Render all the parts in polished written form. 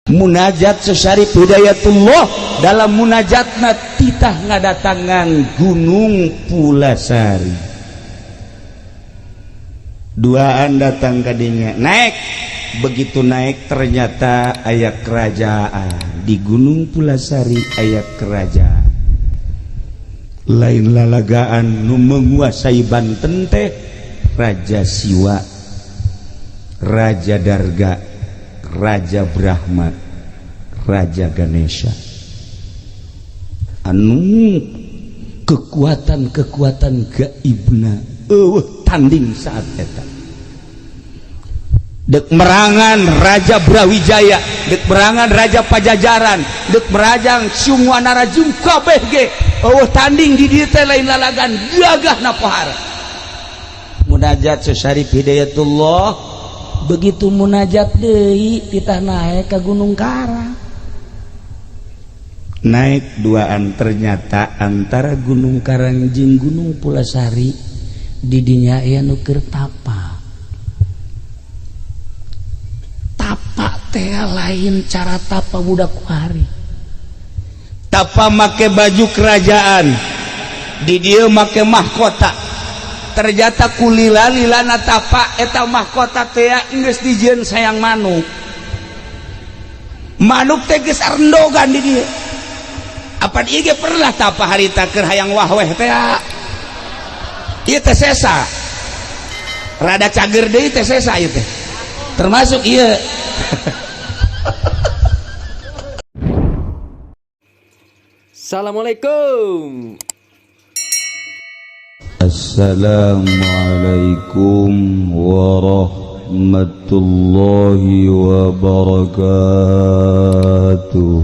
Munajat Syarif Hidayatullah dalam munajatna titah ngadatangan Gunung Pulasari. Duaan datang kadinya, naik. Begitu naik ternyata aya kerajaan di Gunung Pulasari, aya kerajaan lain lalagaan nu menguasai Banten teh Raja Siwa, Raja Darga, Raja Brahma, Raja Ganesha. Anu kekuatan-kekuatan gaibna eueuh tanding saat eta. Dek merangan Raja Brawijaya, dek merangan Raja Pajajaran, dek merajang Siung Wanarajung kabeh ge eueuh tanding di dieu teh lain lalagan gagahna pohara. Munajat Syarif Hidayatullah begitu munajat deui titah naik ke Gunung Karang. Naik duaan ternyata antara Gunung Karang jeung Gunung Pulasari di dinya aya nu keur tapa. Tapa teh lain cara tapa budak kuari. Tapa make baju kerajaan, di dieu make mahkota. Ternyata kulila-lilana tapa eta mahkota teh geus dijieun sayang manuk. Manuk teh geus arendogan di dieu. Apa ieu ge pernah tapa harita keur hayang wahweh teh. Ieu teh sesa. Rada cager deui teh sesa ieu teh. Termasuk ieu. Assalamualaikum. Assalamualaikum warahmatullahi wabarakatuh.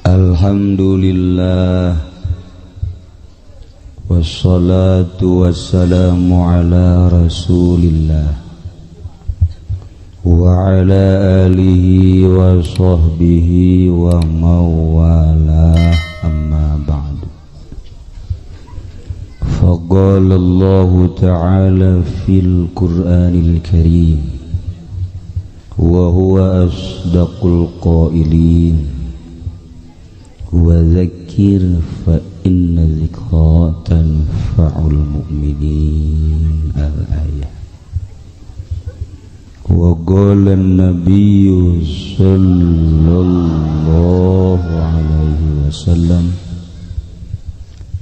Alhamdulillah wassalatu wassalamu ala rasulillah wa ala alihi wa sahbihi wa mawalah, amma ba'du. Faqala Allahu ta'ala fil Qur'anil Karim wa huwa asdaqul qailin wa dzakkir fa inna dzikra tanfa'ul mu'minin. Al-ayah. Wa qala an-nabiyyu sallallahu alaihi wasallam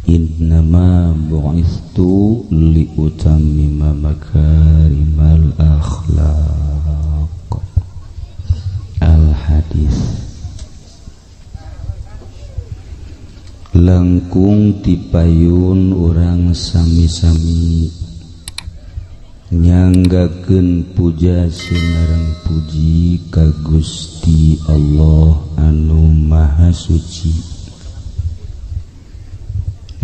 innama bu'ithtu liutammima makarimal akhlaq. Al-hadis. Langkung tipayun urang sami-sami nyanggakeun puja sinareng puji ka Gusti Allah anu Maha Suci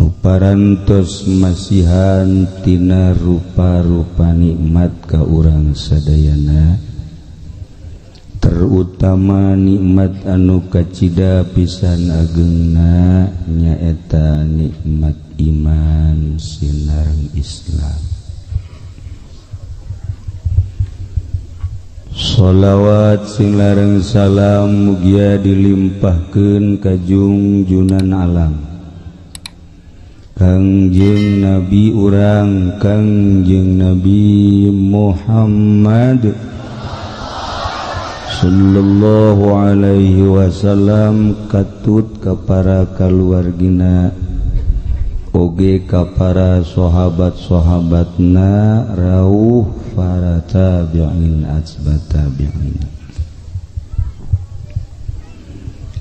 nu parantos masihan tina rupa-rupa nikmat ka urang sadayana, terutama nikmat anu kacida pisan agengna nyaeta nikmat iman sinareng Islam. Sholawat sing lareng salam mugia dilimpahkeun ka jungjunan alam Kangjeng Nabi urang Kangjeng Nabi Muhammad sallallahu alaihi wasallam, katut ka para kaluargina oge ka para sahabat-sahabatna rauh para tabi'in atsba tabi'in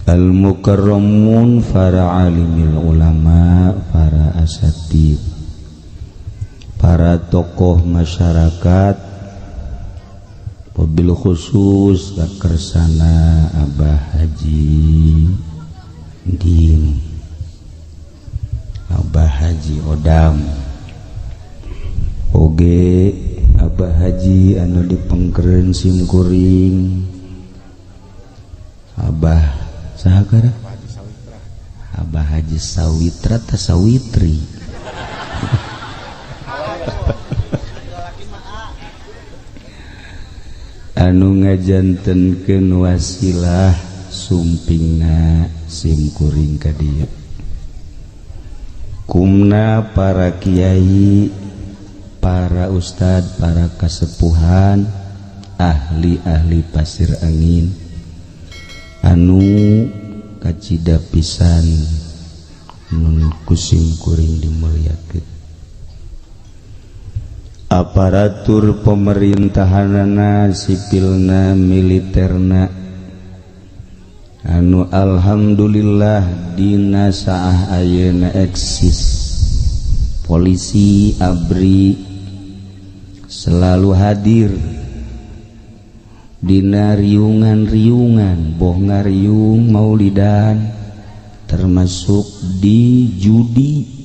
al-mukarramun, para alimil ulama, para asatid, para tokoh masyarakat, wabil khusus kakersana Abah Haji Din, Abah Haji Odam, oge Abah Haji anu dipengkeren simkuring, Abah saha Abah Haji Sawitra ta Sawitri. Anu ngajantenkeun wasilah sumpingna sim kuring ka dieu. Kumna para kiai, para ustad, para kasepuhan, ahli-ahli pasir angin anu kacida pisan nun kusim kuring dimuliakeun. Aparatur pemerintahanana, sipilna, militerna anu alhamdulillah dina saah ayeuna eksis. Polisi ABRI selalu hadir dina riungan-riungan, boh ngariung maulidan, termasuk di judi.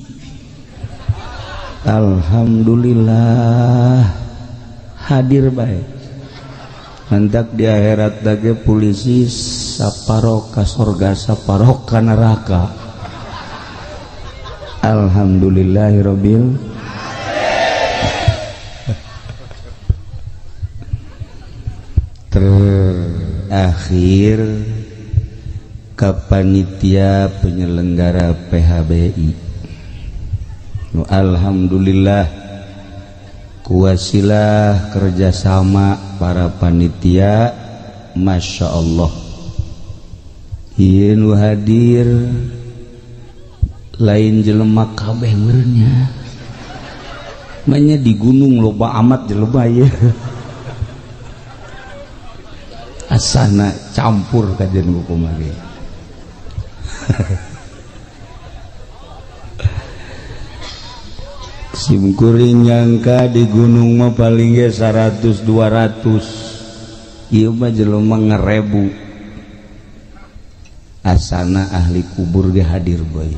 Alhamdulillah hadir baik. Hendak di akhirat dage polisi saparoka sorga saparoka neraka. Alhamdulillahirabbil. Terakhir ka panitia penyelenggara PHBI. Alhamdulillah kuasilah kerjasama para panitia, Masya Allah. Ieu nu hadir lain jelema kabeh meureunnya. Manya di gunung loba amat jelema ieu. Asana campur kajian hukum lagi. Simkuring nyangka di gunung mah paling ge 100 200. Ieu mah jelema ngerebu. Asana ahli kubur ge hadir bae.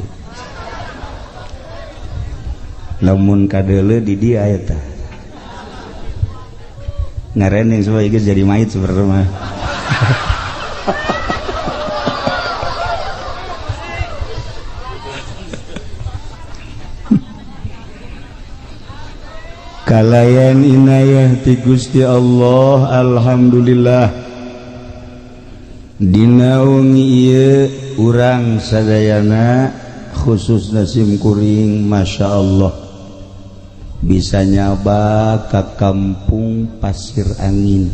Lamun kadeuleu di dieu eta. Ngarening supaya geus jadi mayit sebenarnya mah. Kalayan inayah ti Gusti Allah, alhamdulillah dina wengi ieu urang sadayana khususna sim kuring Masya Allah bisa nyaba ka kampung Pasir Angin.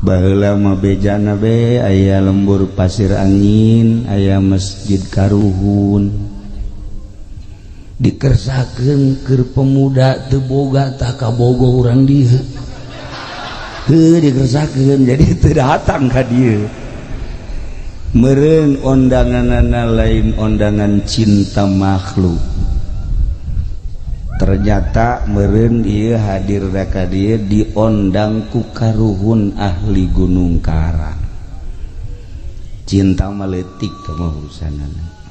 Baheula mah bejana be aya lembur Pasir Angin, aya masjid Karuhun. Dikersakeun keur pemuda teu boga tah kabogo urang dieu. Heuh dikersakeun jadi teu datang ka dieu. Meureun ondanganana lain ondangan cinta makhluk. Ternyata meureun ieu hadir ka dieu diondang ku karuhun ahli Gunung Karang. Cinta mah leutik teh mah urusanana.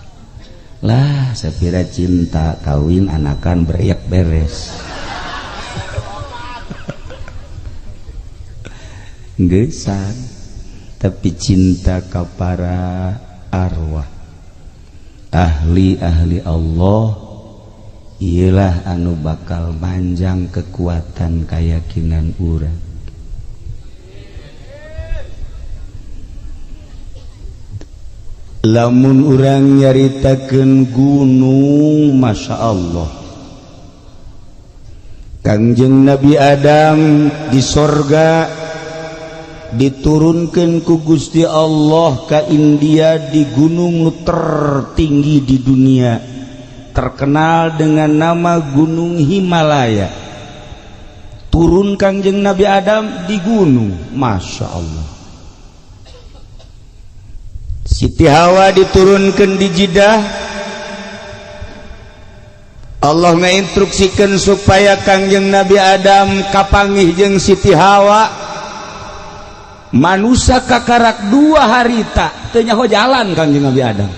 Lah sapira cinta kawin anakan beriak beres. Geusan tapi cinta ka para arwah ahli-ahli Allah iyalah anu bakal manjang kekuatan keyakinan urang. Lamun urang nyaritakeun gunung, Masya Allah, Kangjeng Nabi Adam di sorga diturunkan ku Gusti Allah ka India di gunung nu tertinggi di dunia, terkenal dengan nama Gunung Himalaya. Turun Kangjeng Nabi Adam di gunung, Masya Allah. Siti Hawa diturunkan di Jeddah. Allah ngainstruksikan supaya Kangjeng Nabi Adam kapanggih jeung Siti Hawa. Manusia kakarak 2 harita teu nyaho jalan Kangjeng Nabi Adam.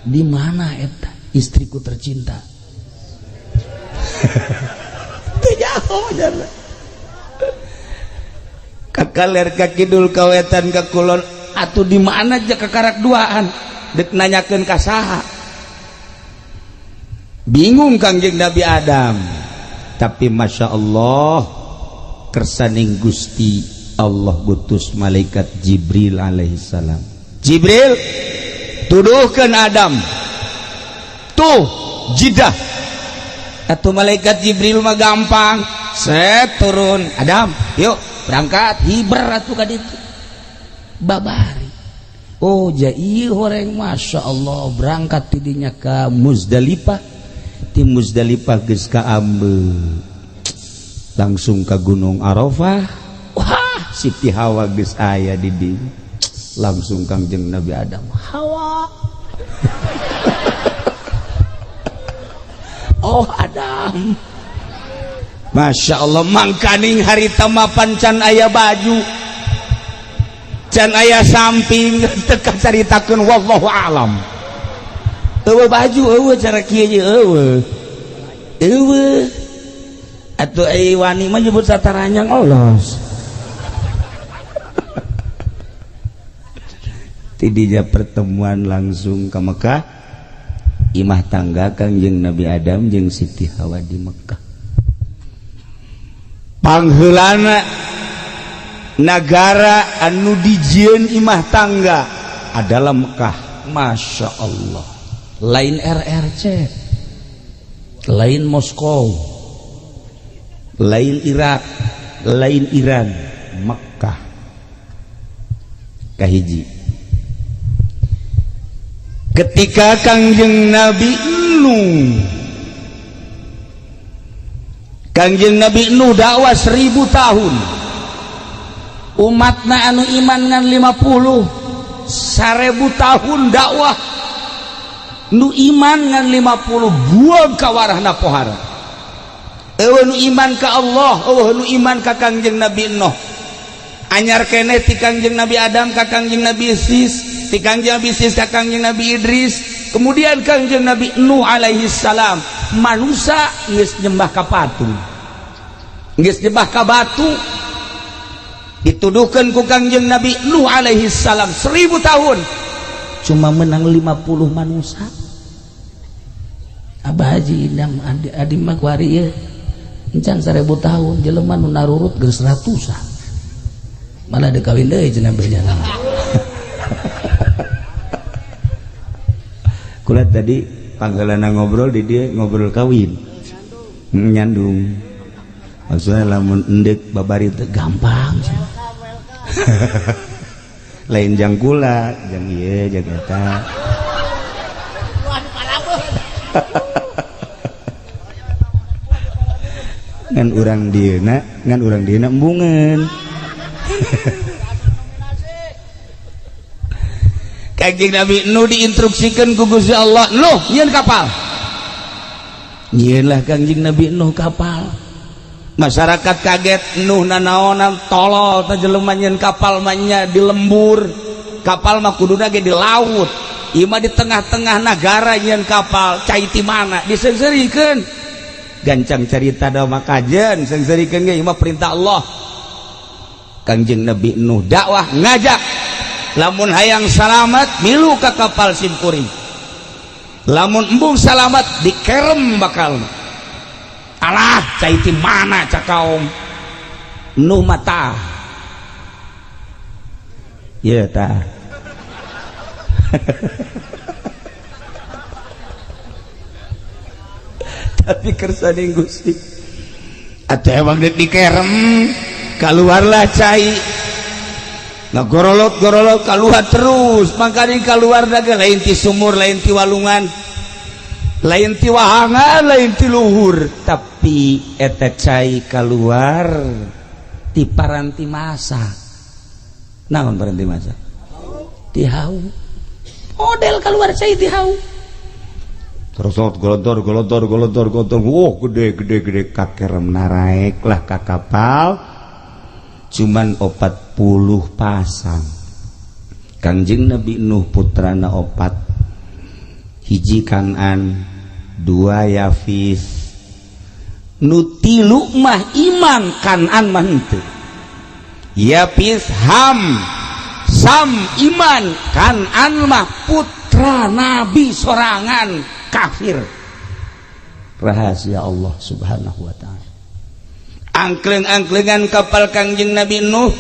Di mana eta istriku tercinta? Teu nyaho jalan. Kakaler ka kidul ka wetan ka kulon atuh di mana aja kakarak duaan dek nanyakeun ka saha. Bingung Kangjeng Nabi Adam. Tapi Masya Allah Kersaning Gusti Allah gutus malaikat Jibril alaihissalam. Jibril tuduhkan Adam tuh jidah. Atau malaikat Jibril mah gampang, set turun Adam, yuk berangkat hiber atuh ka ditu. Babari. Oh jai horeng Masya Allah berangkat tidinya ke Muzdalifah, ti Muzdalifah geus ka Ambe, langsung ke Gunung Arafah. Wah, Siti Hawa geus aya di dieu. Langsung Kangjeng Nabi Adam, Hawa. Oh Adam, Masya Allah mangkaning harita mapan can aya baju, can aya samping, teka caritakeun wallahu alam. Eueuh baju eueuh cara kieu ye eueuh. Eueuh. Atuh ai wani mah nyebut sataranyang olos. Tidinya pertemuan langsung ke Mekah. Imah tangga Kangjeng Nabi Adam jeung Siti Hawa di Mekah. Pangheulana nagara anu dijieun imah tangga adalah Mekah. Masya Allah. Lain RRC, lain Moskow, lain Irak, lain Iran, Mekah. Kahiji. Ketika Kangjeng Nabi Nuh, Kangjeng Nabi Nuh dakwah 1000 tahun, umatna anu iman ngan 50, 1000 tahun dakwah nu iman ngan 50 buang kawarahna pohara. Eueuh nu iman ka Allah, eueuh nu iman ka Kangjeng Nabi Nuh. Anyar keneh ti Kangjeng Nabi Adam ka Kangjeng Nabi Sis, ti Kangjeng Nabi Sis ka Kangjeng Nabi Idris, kemudian Kangjeng Nabi Nuh alaihi salam. Manusia geus nyembah ka patung, geus nyembah ka batu. Dituduhkeun ku Kangjeng Nabi Nuh alaihi salam 1000 tahun cuma menang 50 manusia. Abah Haji Indam adi, adi mah kuari ieu encan 1000 tahun jelema nu narurut geus ratusan. Malah ada kawin deui cenah beja. Kula tadi panggalana ngobrol di dia ngobrol kawin. Nyandung. Maksudnya lamun endek babari teh gampang. Lain jang kula, jang ieu jang eta. Ngan urang dieuna, ngan urang dieuna embungeun. Kangjeng Nabi Nuh diinstruksikan ku Gusti Allah, "Nuh, nyieun kapal." Nyieunlah Kangjeng Nabi Nuh kapal. Masyarakat kaget, Nuh nanaonan tolol teh jelema nyieun kapal mah nya di lembur. Kapal mah kuduna ge di laut. Ieu mah di tengah-tengah nagara nyieun kapal, cai ti mana? Diseungseurikeun. Gancang carita da mah kajen, seungseurikeun ge ieu mah perintah Allah. Kangjeng Nabi Nuh dakwah ngajak, lamun hayang salamat milu ka kapal simkuring, lamun embung salamat dikerem bakal. Alah cai ti mana cak kaum Nuh mata ya tah. Tapi kersaning Gusti atuh emang dikerem keluarlah cai. Nah gorolot-gorolot keluar terus, makanya keluar daga lain ti sumur, lain ti walungan, lain ti wahangan, lain ti luhur, tapi eta cai keluar ti paranti masa. Naon paranti masa? Ti hau. Model keluar cai ti hau. Terus golontor golontor golontor golontor, wah gede gede gede kakerem naraek lah ka kapal. Cuman 40 pasang. Kangjeng Nabi Nuh putrana 4, hiji Kan'an, 2 Yafis, nu 3 mah iman, Kan'an mah henteu. Yafis, Ham, Sam iman, Kan'an mah putra Nabi sorangan kafir. Rahasia Allah Subhanahu wa ta'ala. Angkleng-angklengan kapal Kangjeng Nabi Nuh,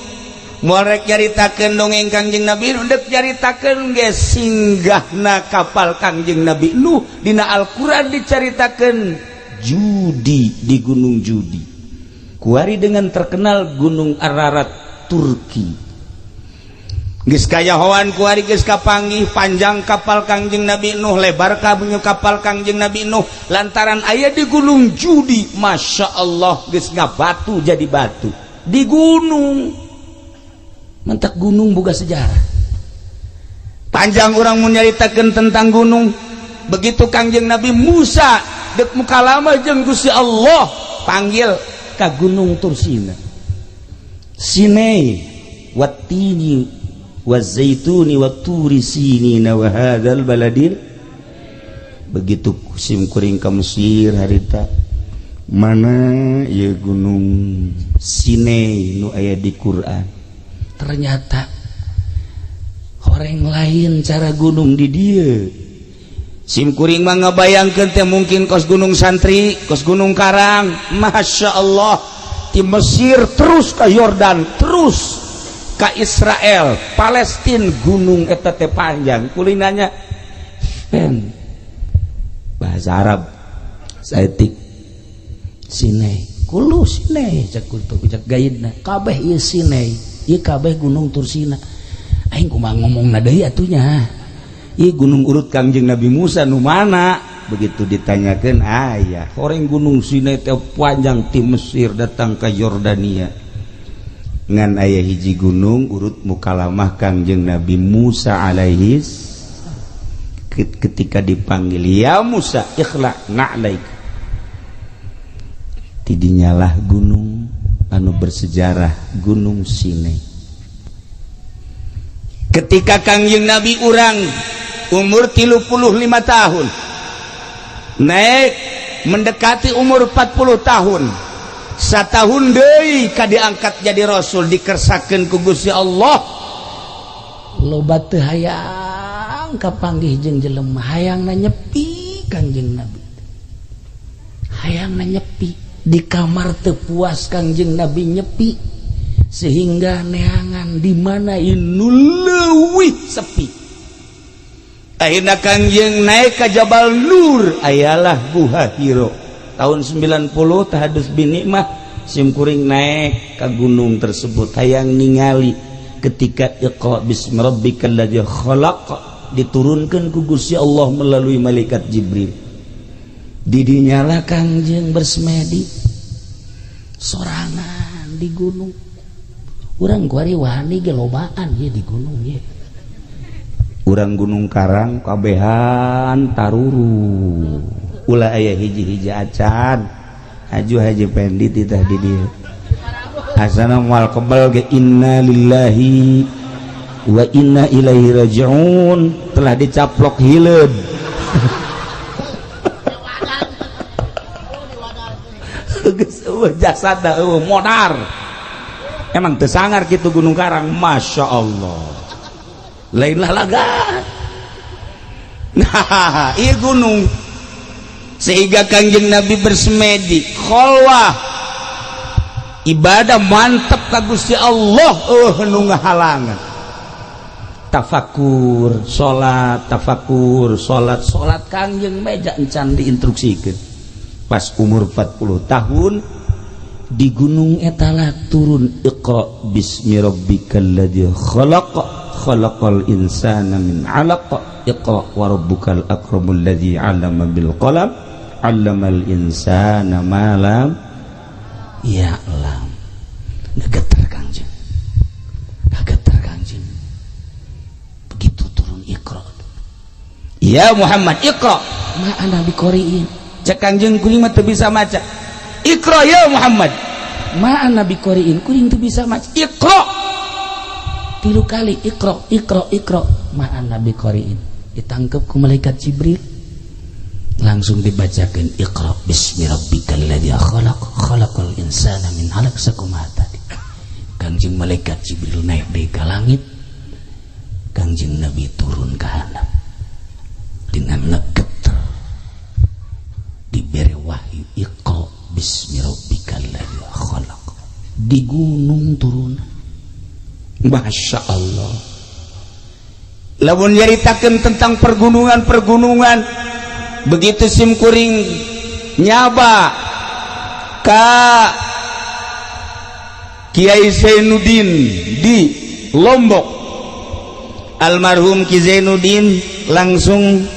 moal rek nyaritakeun dongeng Kangjeng Nabi Nuh, dek nyaritakeun ge singgahna kapal Kangjeng Nabi Nuh dina Al-Qur'an dicaritakeun Judi di Gunung Judi. Kuari dengan terkenal Gunung Ararat Turki. Geus kayahoan kuari, geus kapanggih panjang kapal Kangjeng Nabi Nuh, lebar kabunyu kapal Kangjeng Nabi Nuh, lantaran aya di Gunung Judi. Masya Allah, geus ngabatu jadi batu di gunung. Mentak gunung boga sejarah. Panjang orang menyaritakeun tentang gunung. Begitu Kangjeng Nabi Musa dek mukalama jeung Gusti Allah, panggil ka Gunung Tursina, Sinai, wattini wazaituni watturi sinina wa hadzal baladil. Begitu sim kuring ka Mesir harita, mana ieu Gunung Sinai nu aya di Quran? Ternyata orang lain cara gunung di dieu. Sim kuring mah ngabayangkeun teh mungkin kos Gunung Santri, kos Gunung Karang. Masya Allah, di Mesir terus ke Yordan, terus ke Israel, Palestina, gunung eta teh panjang. Kulinanya pen bahasa Arab saeutik Sinai, kulu Sinai, cek kutu cek gaidna kabeh ieu Sinai, ieu kabeh Gunung Tursina. Aing kumaha ngomongna deui atunya? Ieu gunung urut Kangjeng Nabi Musa nu mana? Begitu ditanyakeun, aya horeng Gunung Sinai teh panjang ti Mesir datang ke Yordania, ngan aya hiji gunung urut mukalamah Kangjeng Nabi Musa alaihi. Ketika dipanggil, "Ya Musa, ikhla' na'laik," tidinyalah gunung anu bersejarah, Gunung Sinai. Ketika Kangjeng Nabi urang umur 35 tahun, naik mendekati umur 40 tahun, satahun deui ka diangkat jadi rasul, dikersakeun ku Gusti Allah. Loba teu hayang kapanggih jeung jelema, hayangna nyepi. Kangjeng Nabi hayangna nyepi di kamar, teu puas Kangjeng Nabi nyepi, sehingga neangan di mana inu leuwih sepi. Akhirnya Kangjeng naik ke Jabal Nur, ayalah Guha Hiro. Tahun 90 tahadus bin nikmah sim kuring naik ke gunung tersebut, hayang ningali ketika iqra bismi rabbikal ladzi khalaq diturunkan ku Gusti Allah melalui malaikat Jibril. Didinyalah Kangjeng bersemedi sorangan di gunung. Urang kuari wani ge lobaan ye di gunung ye. Urang Gunung Karang kabehan taruru, ulah aya hiji-hiji acan. Aju Haji Pendi titah di dieu, asana moal kebal ge. Inna lillahi wa inna ilaihi rajiun, telah dicaplok hileud. Geus eueuh jasad, eueuh modar. Emang teu sangar kitu Gunung Karang, Masya Allah, lainlah laga. Nah, ieu gunung sehingga Kangjeng Nabi bersemedi, kholwah, ibadah mantep ka Gusti Allah, nu ngahalangan. Tafakur, salat, tafakur, salat, salat Kangjeng meja encan diinstruksikeun. Pas umur 40 tahun di gunung etala turun iqra bismi rabbikal ladzi khalaq, khalaqal insana min 'alaq, iqra wa rabbukal akramul ladzi 'allama bil qalam, 'allamal insana ma lam ya'lam. Gegeter Kangjeng, kageter Kangjeng begitu turun iqra. Ya Muhammad, iqra. Ma ana biqoriin. Cek Kangjeng, kuring mah teu bisa maca. Iqra ya Muhammad. Ma ana biqoriin, kuring teu bisa maca. Iqra tilu kali, iqra, iqra, iqra, ma ana biqoriin. Ditangkep ku malaikat Jibril, langsung dibacakan iqra bismi rabbikal ladzi khalaq, khalaqal insana min 'alaq. Sakumaha tadi Kangjeng malaikat Jibril naik deui ka langit, Kangjeng Nabi turun ka handap dengan ngegeter, diberi wahyu iqra bismi rabbikal ladzi khalaq. Di gunung turun. Masya Allah. Lamun nyaritakeun tentang pergunungan-pergunungan, begitu simkuring nyaba ka Kiai Zainuddin di Lombok, almarhum Ki Zainuddin langsung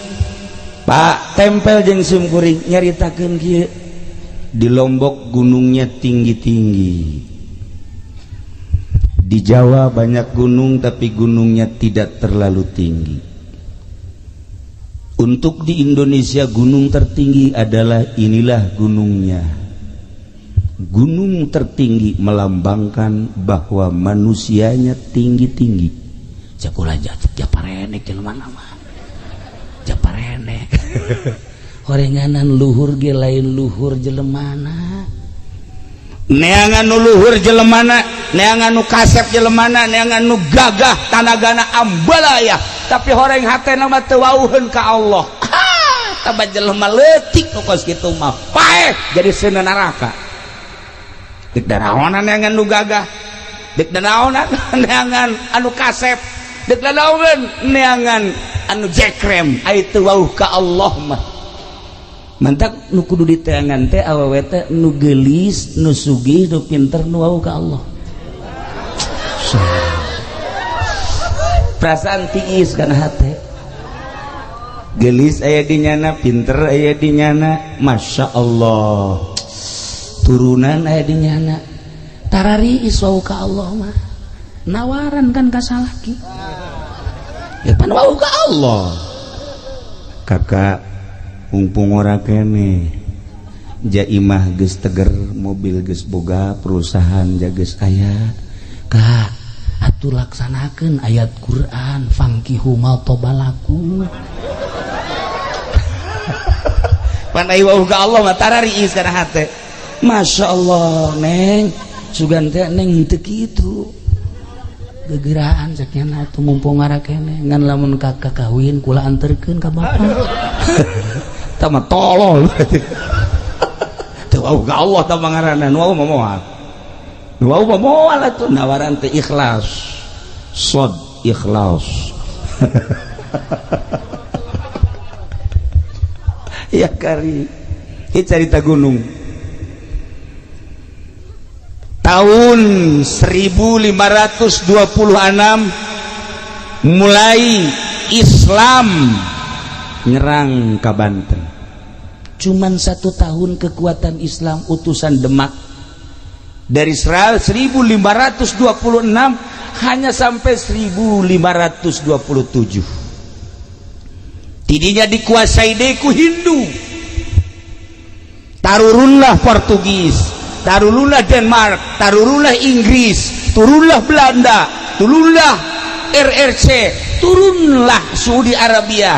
Pak tempel jeung simkuring nyaritakeun kieu, di Lombok gunungnya tinggi-tinggi, di Jawa banyak gunung tapi gunungnya tidak terlalu tinggi. Untuk di Indonesia gunung tertinggi adalah inilah gunungnya. Gunung tertinggi melambangkan bahwa manusianya tinggi-tinggi. Cakula japarenek jelema mah. Japarenek. Horenganan luhur ge lain luhur jelemana. Neangan nu luhur jelemana, neangan nu kasep jelemana, neangan nu gagah tanagana ambalaya, tapi horeng hatena mah teu wauheun ka Allah. Taba jelema leutik nu kos kitu mah paeh jadi seuneu neraka. Dek daraonan neangan nu gagah, dek daraonan neangan anu kasep, dek daraonan neangan anu jekrem, ai teu wauh ka Allah mah. Mantak nu kudu diteangan teh awewe teh nu geulis, nu sugih, nu pinter, nu wau ka Allah. Perasaan tiis kana hate. Geulis aya di nyana, pinter aya di nyana, Masya Allah. Turunan aya di nyana. Tarariis wau ka Allah mah. Nawaran kan ka salaki. Ya pan wau ka Allah. Kakak mumpung ora kene jaimah geus teger, mobil geus boga, perusahaan geus aya. Kak, atuh laksanakeun ayat Quran fangkihu ma tobalakum. Pan ai wau ka Allah mah tarariis kana hate. Masya Allah, Neng, sugan teh Neng teu kitu. Gegeraan cek nya atuh mumpung ora kene ngan lamun kakak kawin kula anterkeun ka bapak. Tah mah tolol. Teu wau ka Allah tah ngaranna, nu wau mah moal. Nu wau mah moal atuh nawaran teh ikhlas. Sod ikhlas. Ya kari. Ieu carita gunung. Tahun 1526 mulai Islam nyerang ke Banten. Cuman 1 tahun kekuatan Islam utusan Demak dari 1526 hanya sampai 1527. Tidinya dikuasai deku Hindu. Tarurunlah Portugis, tarurunlah Denmark, tarurunlah Inggris, turunlah Belanda, turunlah RRC, turunlah Saudi Arabia,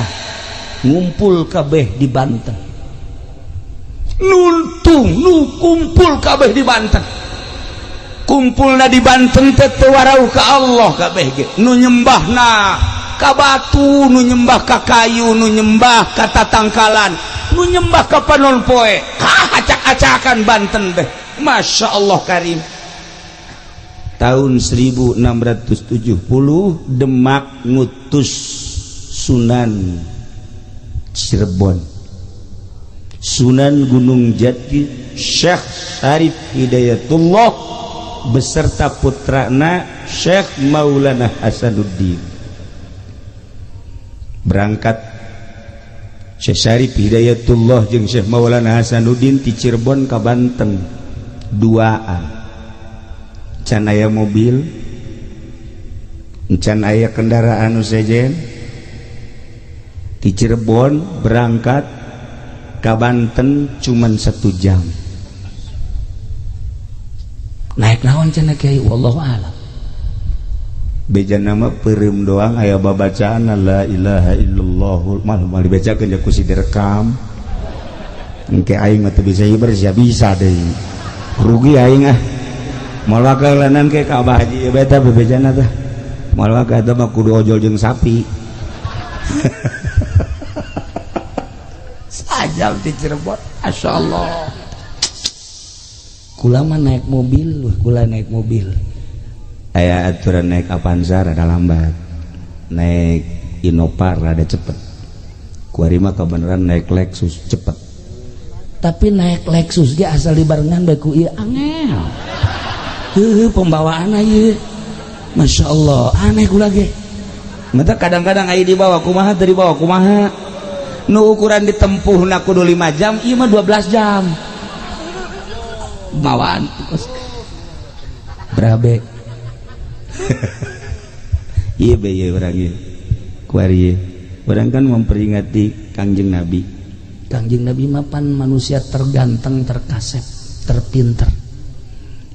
ngumpul kabeh di Banten. Nuntung nu kumpul kabeh di Banten. Kumpulna di Banten teh teu warau ka Allah kabeh ge. Nu nyembahna ka batu, nu nyembah ka kayu, nu nyembah ka tatangkalan, nu nyembah ka panon poe. Ka acak-acakan Banten teh. Masya Allah karim. Tahun 1670 Demak ngutus Sunan Cirebon, Sunan Gunung Jati, Syekh Syarif Hidayatullah beserta putrana Syekh Maulana Hasanuddin. Berangkat Syekh Syarif Hidayatullah jeung Syekh Maulana Hasanuddin ti Cirebon ka Banten duaan. Can aya mobil, can aya kendaraan nu sejen. Ti Cirebon berangkat ka Banten cuman 1 jam. Naik naon cenah kiai, wallahu a'lam. Beja nama peureum doang aya babacaan la ilaha illallah mal mal dibacakeun ku si direkam. Engke aing mah teu bisa hiber sia bisa deui. Rugi aing ah. Moal wakalanan ke ka Abah Haji ieu beta bebejana tah. Moal wakal eta mah kudu ojol jeung sapi. Sajam di Cirebon, masyaallah. Kula mah naik mobil, kula naik mobil. Aya aturan naik Avanza rada lambat, naik Innova rada cepet. Kuari mah kebenaran naik Lexus cepet. Tapi naik Lexus ge asal dibarengan bae ku ieu angel. Heuh pembawaan ieu. Masya Allah, aneh kula ge. Mata kadang-kadang aya dibawa kumaha teu dibawa kumaha. Nu ukuran ditempuhna kudu 5 jam, ieu mah 12 jam. Bawaan berabe. Ieu be ieu urang ieu. Kuari ieu. Urang kan memperingati Kangjeng Nabi. Kangjeng Nabi mah pan manusia terganteng, terkasep, terpinter.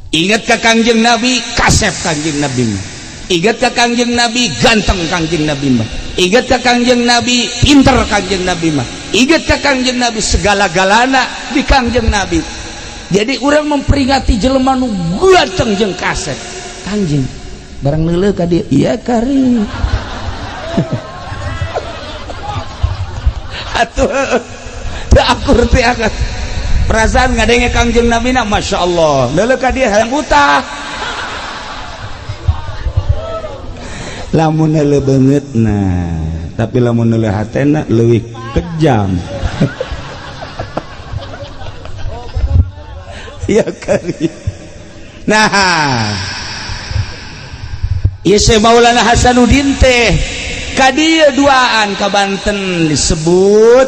Ingat ka Kangjeng Nabi, kasep Kangjeng Nabi mah. Ingat ka Kangjeng Nabi, ganteng Kangjeng Nabi mah. Ingat ka Kangjeng Nabi, pinter Kangjeng Nabi mah. Ingat ka Kangjeng Nabi, segala-galana di Kangjeng Nabi. Jadi orang memperingati jelema nu ganteng jeung kasep. Kangjeng barang neuleuh ka dieu, iya kari. Atuh teu akur teh akan. Perasaan ngadenge Kangjeng Nabi na Masya Allah. Neuleuh ka dieu hayang utah. Lamun neuleuh beungeutna, tapi lamun neuleuh hatena leuwih kejam. Ya kari. Nah, ieu Syekh Maulana Hasanuddin teh ka dieu duaan ka Banten disebut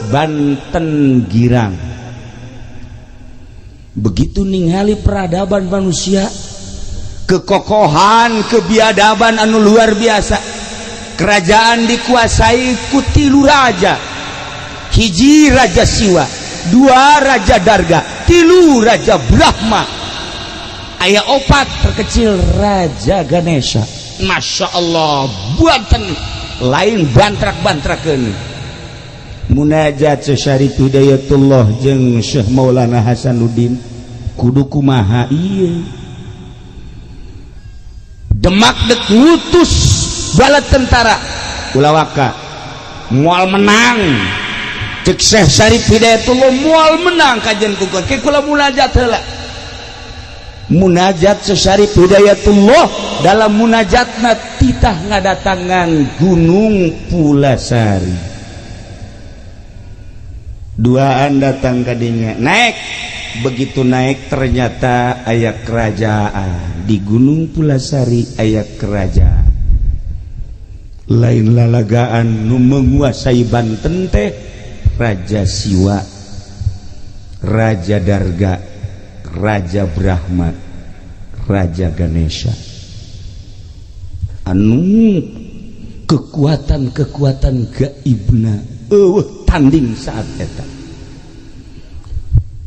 Banten Girang. Begitu ningali peradaban manusia, kekokohan, kebiadaban anu luar biasa. Kerajaan dikuasai ku 3 raja. Hiji raja Siwa, 2 raja Darga, 3 raja Brahma, aya 4 terkecil raja Ganesha. Masya Allah, buatan lain bantrak-bantrakeun. Munajat Syekh Syarif Hidayatullah jeung Syekh Maulana Hasanuddin kudu kumaha ieu. Demak dek ngutus bala tentara ulah waka moal menang. Cek Syekh Syarif Hidayatullah moal menang kajian kukur ke kula munajat heula. Munajat Syekh Syarif Hidayatullah dalam munajatna titah ngadatangan Gunung Pulasari. Duaan datang kadinya naik, begitu naik ternyata aya kerajaan di Gunung Pulasari, aya kerajaan lain lalagaan nu menguasai Banten teh Raja Siwa, Raja Darga, Raja Brahma, Raja Ganesha. Anu kekuatan-kekuatan gaibna eueuh tanding saat eta.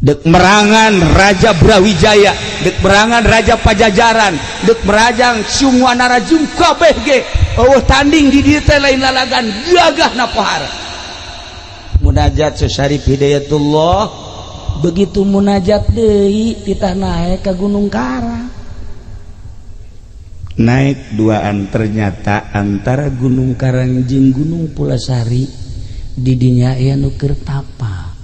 Dek merangan Raja Brawijaya, dek merangan Raja Pajajaran, dek merajang Siungwanarajung kabeh ge eueuh tanding di dieu teh lain lalagan gagahna pohara. Munajat Syekh Syarif Hidayatullah begitu munajat deui titah naik ka Gunung Karang. Naik duaan ternyata antara Gunung Karang jeung Gunung Pulasari di dinya aya nu keur tapa.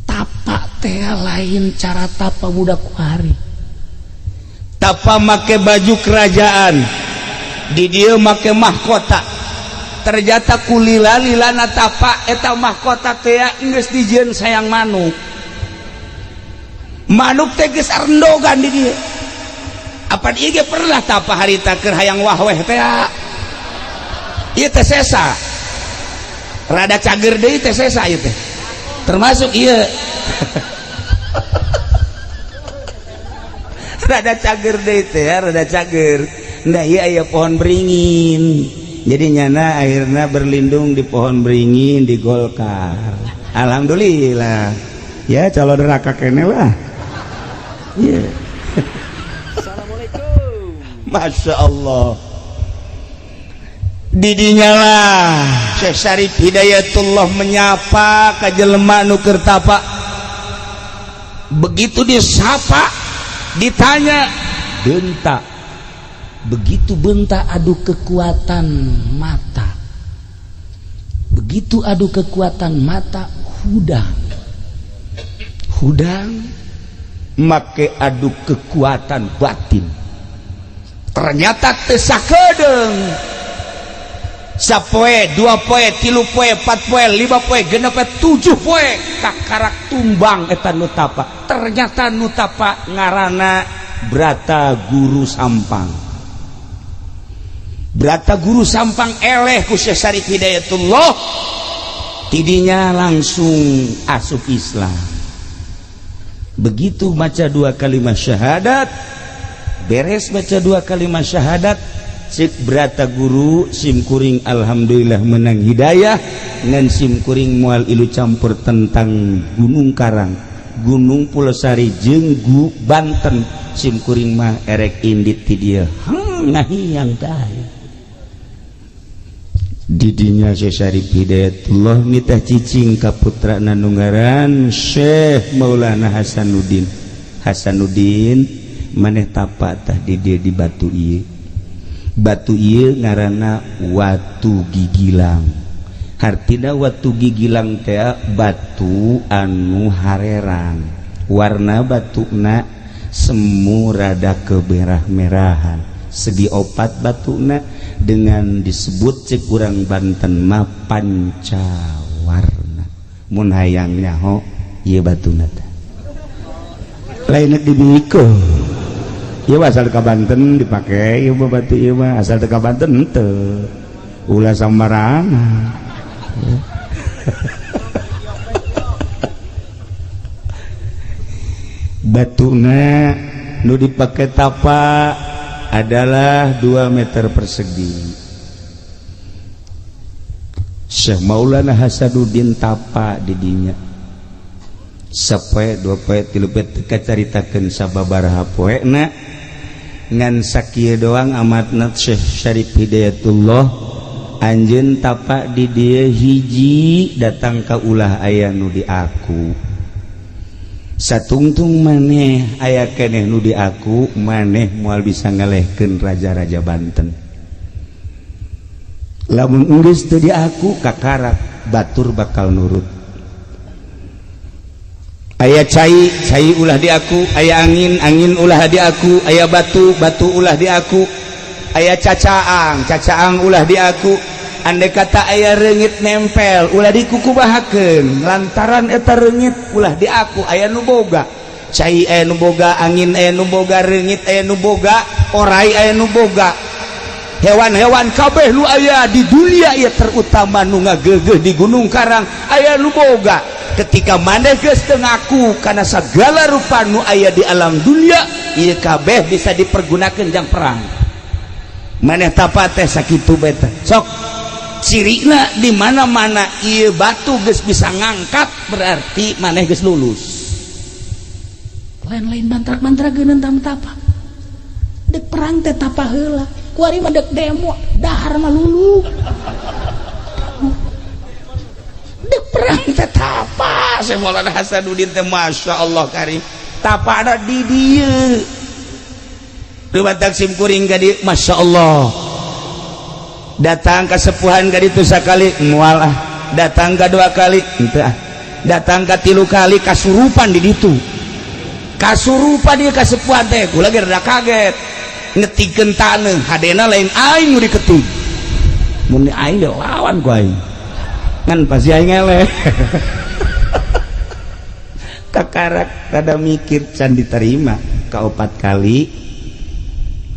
Tapa teh lain cara tapa budak kuari. Tapa make baju kerajaan, di dieu make mahkota. Ternyata kulila-lilana tapa eta mahkota teh geus dijieun sayang manuk. Manuk teh geus arendogan di dieu. Apan ieu ge pernah tapa harita keur hayang wahweh teh. Ieu teh sesa. Rada cager deui teh sesa ieu teh. Termasuk ieu. Rada cager deui teh, rada cager. Nah ieu aya pohon beringin. Jadi nyana akhirnya berlindung di pohon beringin di Golkar. Alhamdulillah. Ya calon neraka kene lah. Iya. Assalamualaikum. Masya Allah. Didinya lah Syekh Syarif Hidayatullah menyapa ka jelema nu keur tapa. Begitu disapa, ditanya, bentak. Begitu bentak adu kekuatan mata. Begitu adu kekuatan mata, hudang. Hudang make adu kekuatan batin. Ternyata teu sakedeung. Sapoe, 2 poe, 3 poe, 4 poe, 5 poe, 6 poe, 7 poe, kakarak tumbang eta nu tapa. Ternyata nu tapa ngarana Brata Guru Sampang. Brata Guru Sampang eleh ku Syekh Syarif Hidayatullah, tidinya langsung asup Islam. Begitu baca dua kalimat syahadat, beres baca dua kalimat syahadat, cek Brata Guru, "Sim kuring alhamdulillah menang hidayah, ngan sim kuring moal ilu campur tentang Gunung Karang, Gunung Pulosari jeung Banten. Sim kuring mah erek indit ti dieu." Ngahiang tah didinya Syekh Syarif Hidayatullah nitah cicing ka putrana nu ngaran Syekh Maulana Hasanuddin. "Hasanuddin, maneh tapa tah di dieu, di batu ieu. Batu ieu ngaranna Watu Gigilang. Hartina Watu Gigilang teh batu anu harerang, warna batuna semu rada kemerah-merahan, segi opat batuna, dengan disebut cek urang Banten mah pancawarna. Mun hayang nyaho, ieu batuna teh lain dibikeun. Ieu asal ka Banten dipake ieu mah. Batu ieu mah asal ka Banten henteu, ulah sambarangan. Batuna nu dipake tapa adalah 2 meter persegi. Syekh Maulana Hasanuddin tapa didinya sapoe, 2 poe, 3 poe, teu kacaritakeun sababaraha poena, ngan sakieu doang amatna. Syekh Syarif Hidayatullah anjeun tapa di dieu, hiji datang ka ulah aya nu di aku. Satungtung maneh aya keneh nu di aku, maneh moal bisa ngalehkeun raja-raja Banten. Lamun geus teu di aku, kakarak batur bakal nurut. Aya cai, cai ulah di aku. Aya angin, angin ulah di aku. Aya batu, batu ulah di aku. Aya cacaang, cacaang ulah di aku. Andai kata aya reungit nempel, ulah dikukubahakeun, lantaran eta reungit ulah di aku. Aya nu boga cai, aya nu boga angin, aya nu boga reungit, aya nu boga orai, aya nu boga hewan-hewan kabeh nu aya di dunia ieu, terutama nu ngagegeh di Gunung Karang, aya nu boga. Ketika maneh geus teu ngaku kana segala rupa nu aya di alam dunia ieu kabeh bisa dipergunakan jang perang. Maneh tapa teh sakitu beta. Sok cirina di mana-mana ieu batu geus bisa ngangkat, berarti maneh geus lulus." Lain-lain mantra-mantra geuneun tapa. Dek perang teh tapa heula. Kuari mah dek demo, dahar mah lulu. Dek perang teh tapa. Syekh Maulana Hasanuddin teh Masya Allah karim, tapa ada di dieu. Dumatak sim kuring ka dieu, Masya Allah, datang ke sepuhan ka ditu sakali, moal ah. Datang ke dua kali, henteu ah. Datang ke tilu kali, kasurupan di ditu, kasurupan dia kasepuhan teh. Kula ge rada kaget, ngetikeun taneuh, hadena lain aing nu diketik. Mun aing ge lawan ku aing, ngan pasti aing eleh. Kakarak rada mikir, can diterima. Kaopat kali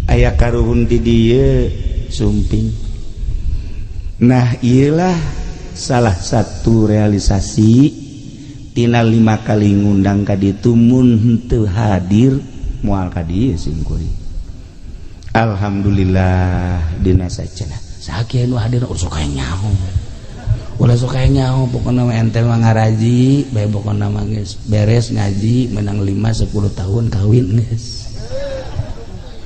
aya karuhun di dieu sumping. Nah, iyalah salah satu realisasi tina 5 kali ngundang ka ditu. Mun henteu hadir, moal ka dieu sim kuring. Alhamdulillah dina sacenah. Sakieu nu hadir, ulah sok aya nyaho, ulah sok aya nyaho. Pokona mah ente mah ngaraji bae, pokona mah geus beres ngaji menang 5 10 tahun kawin, geus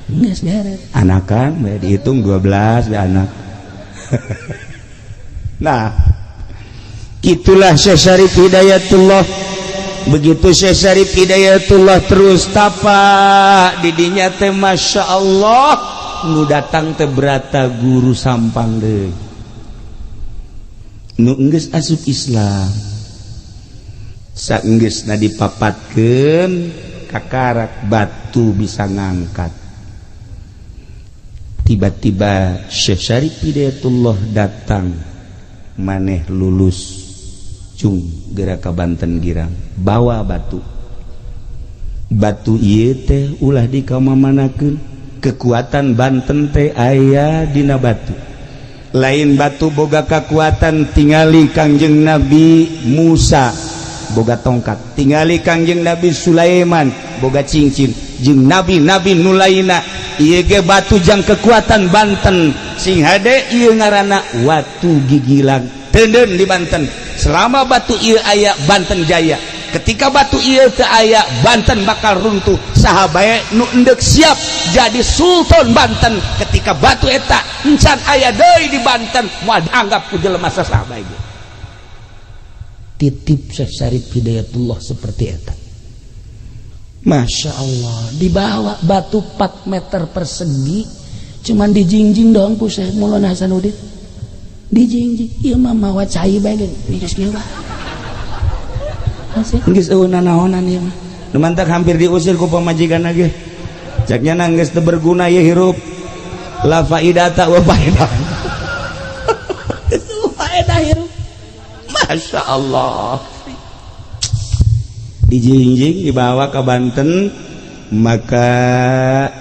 geus beres. Anakan bae dihitung 12 bae anak. Nah, itulah Syekh Syarif Hidayatullah. Begitu Syekh Syarif Hidayatullah terus tapa didinya teh, Masya Allah, nu datang teh Brata Guru Sampang deui nu geus asup Islam. Saenggeusna dipapatkeun kakarak batu bisa ngangkat. Tiba-tiba Syekh Syarif Hidayatullah datang, maneh lulus cung geura ka Banten Girang, bawa batu. Batu ieu teh ulah dikamamanakeun, kekuatan Banten teh aya dina batu. Lain batu boga kekuatan, tingali Kangjeng Nabi Musa boga tongkat, tingali Kangjeng Nabi Sulaiman boga cincin, jeung nabi-nabi nu lainna ieu ge batu jang kekuatan Banten. Sing hade ieu ngaranna watu gigilang teuneun di Banten. Selama batu ieu aya, Banten jaya. Ketika batu ieu teu aya, Banten bakal runtuh. Saha bae nu endek siap jadi sultan Banten ketika batu eta encan aya deui di Banten, moal dianggap ku jelema saha bae. Titip Syekh Syarif Hidayatullah seperti eta. Masya Allah, dibawa batu 4 meter persegi, cuman dijingjing doang ku Syekh Maulana Hasanuddin. Dijingjing, ieu mah mawa cai bae ge, geus kieu bae. Geus eueuh nanaonan ieu mah. Nu mantak hampir diusir ku pamajikan ge. Cek nya geus teu berguna ieu hirup. La faidata wa faedah. Geus faedah hirup. Masya Allah. Dijingjing dibawa ke Banten, maka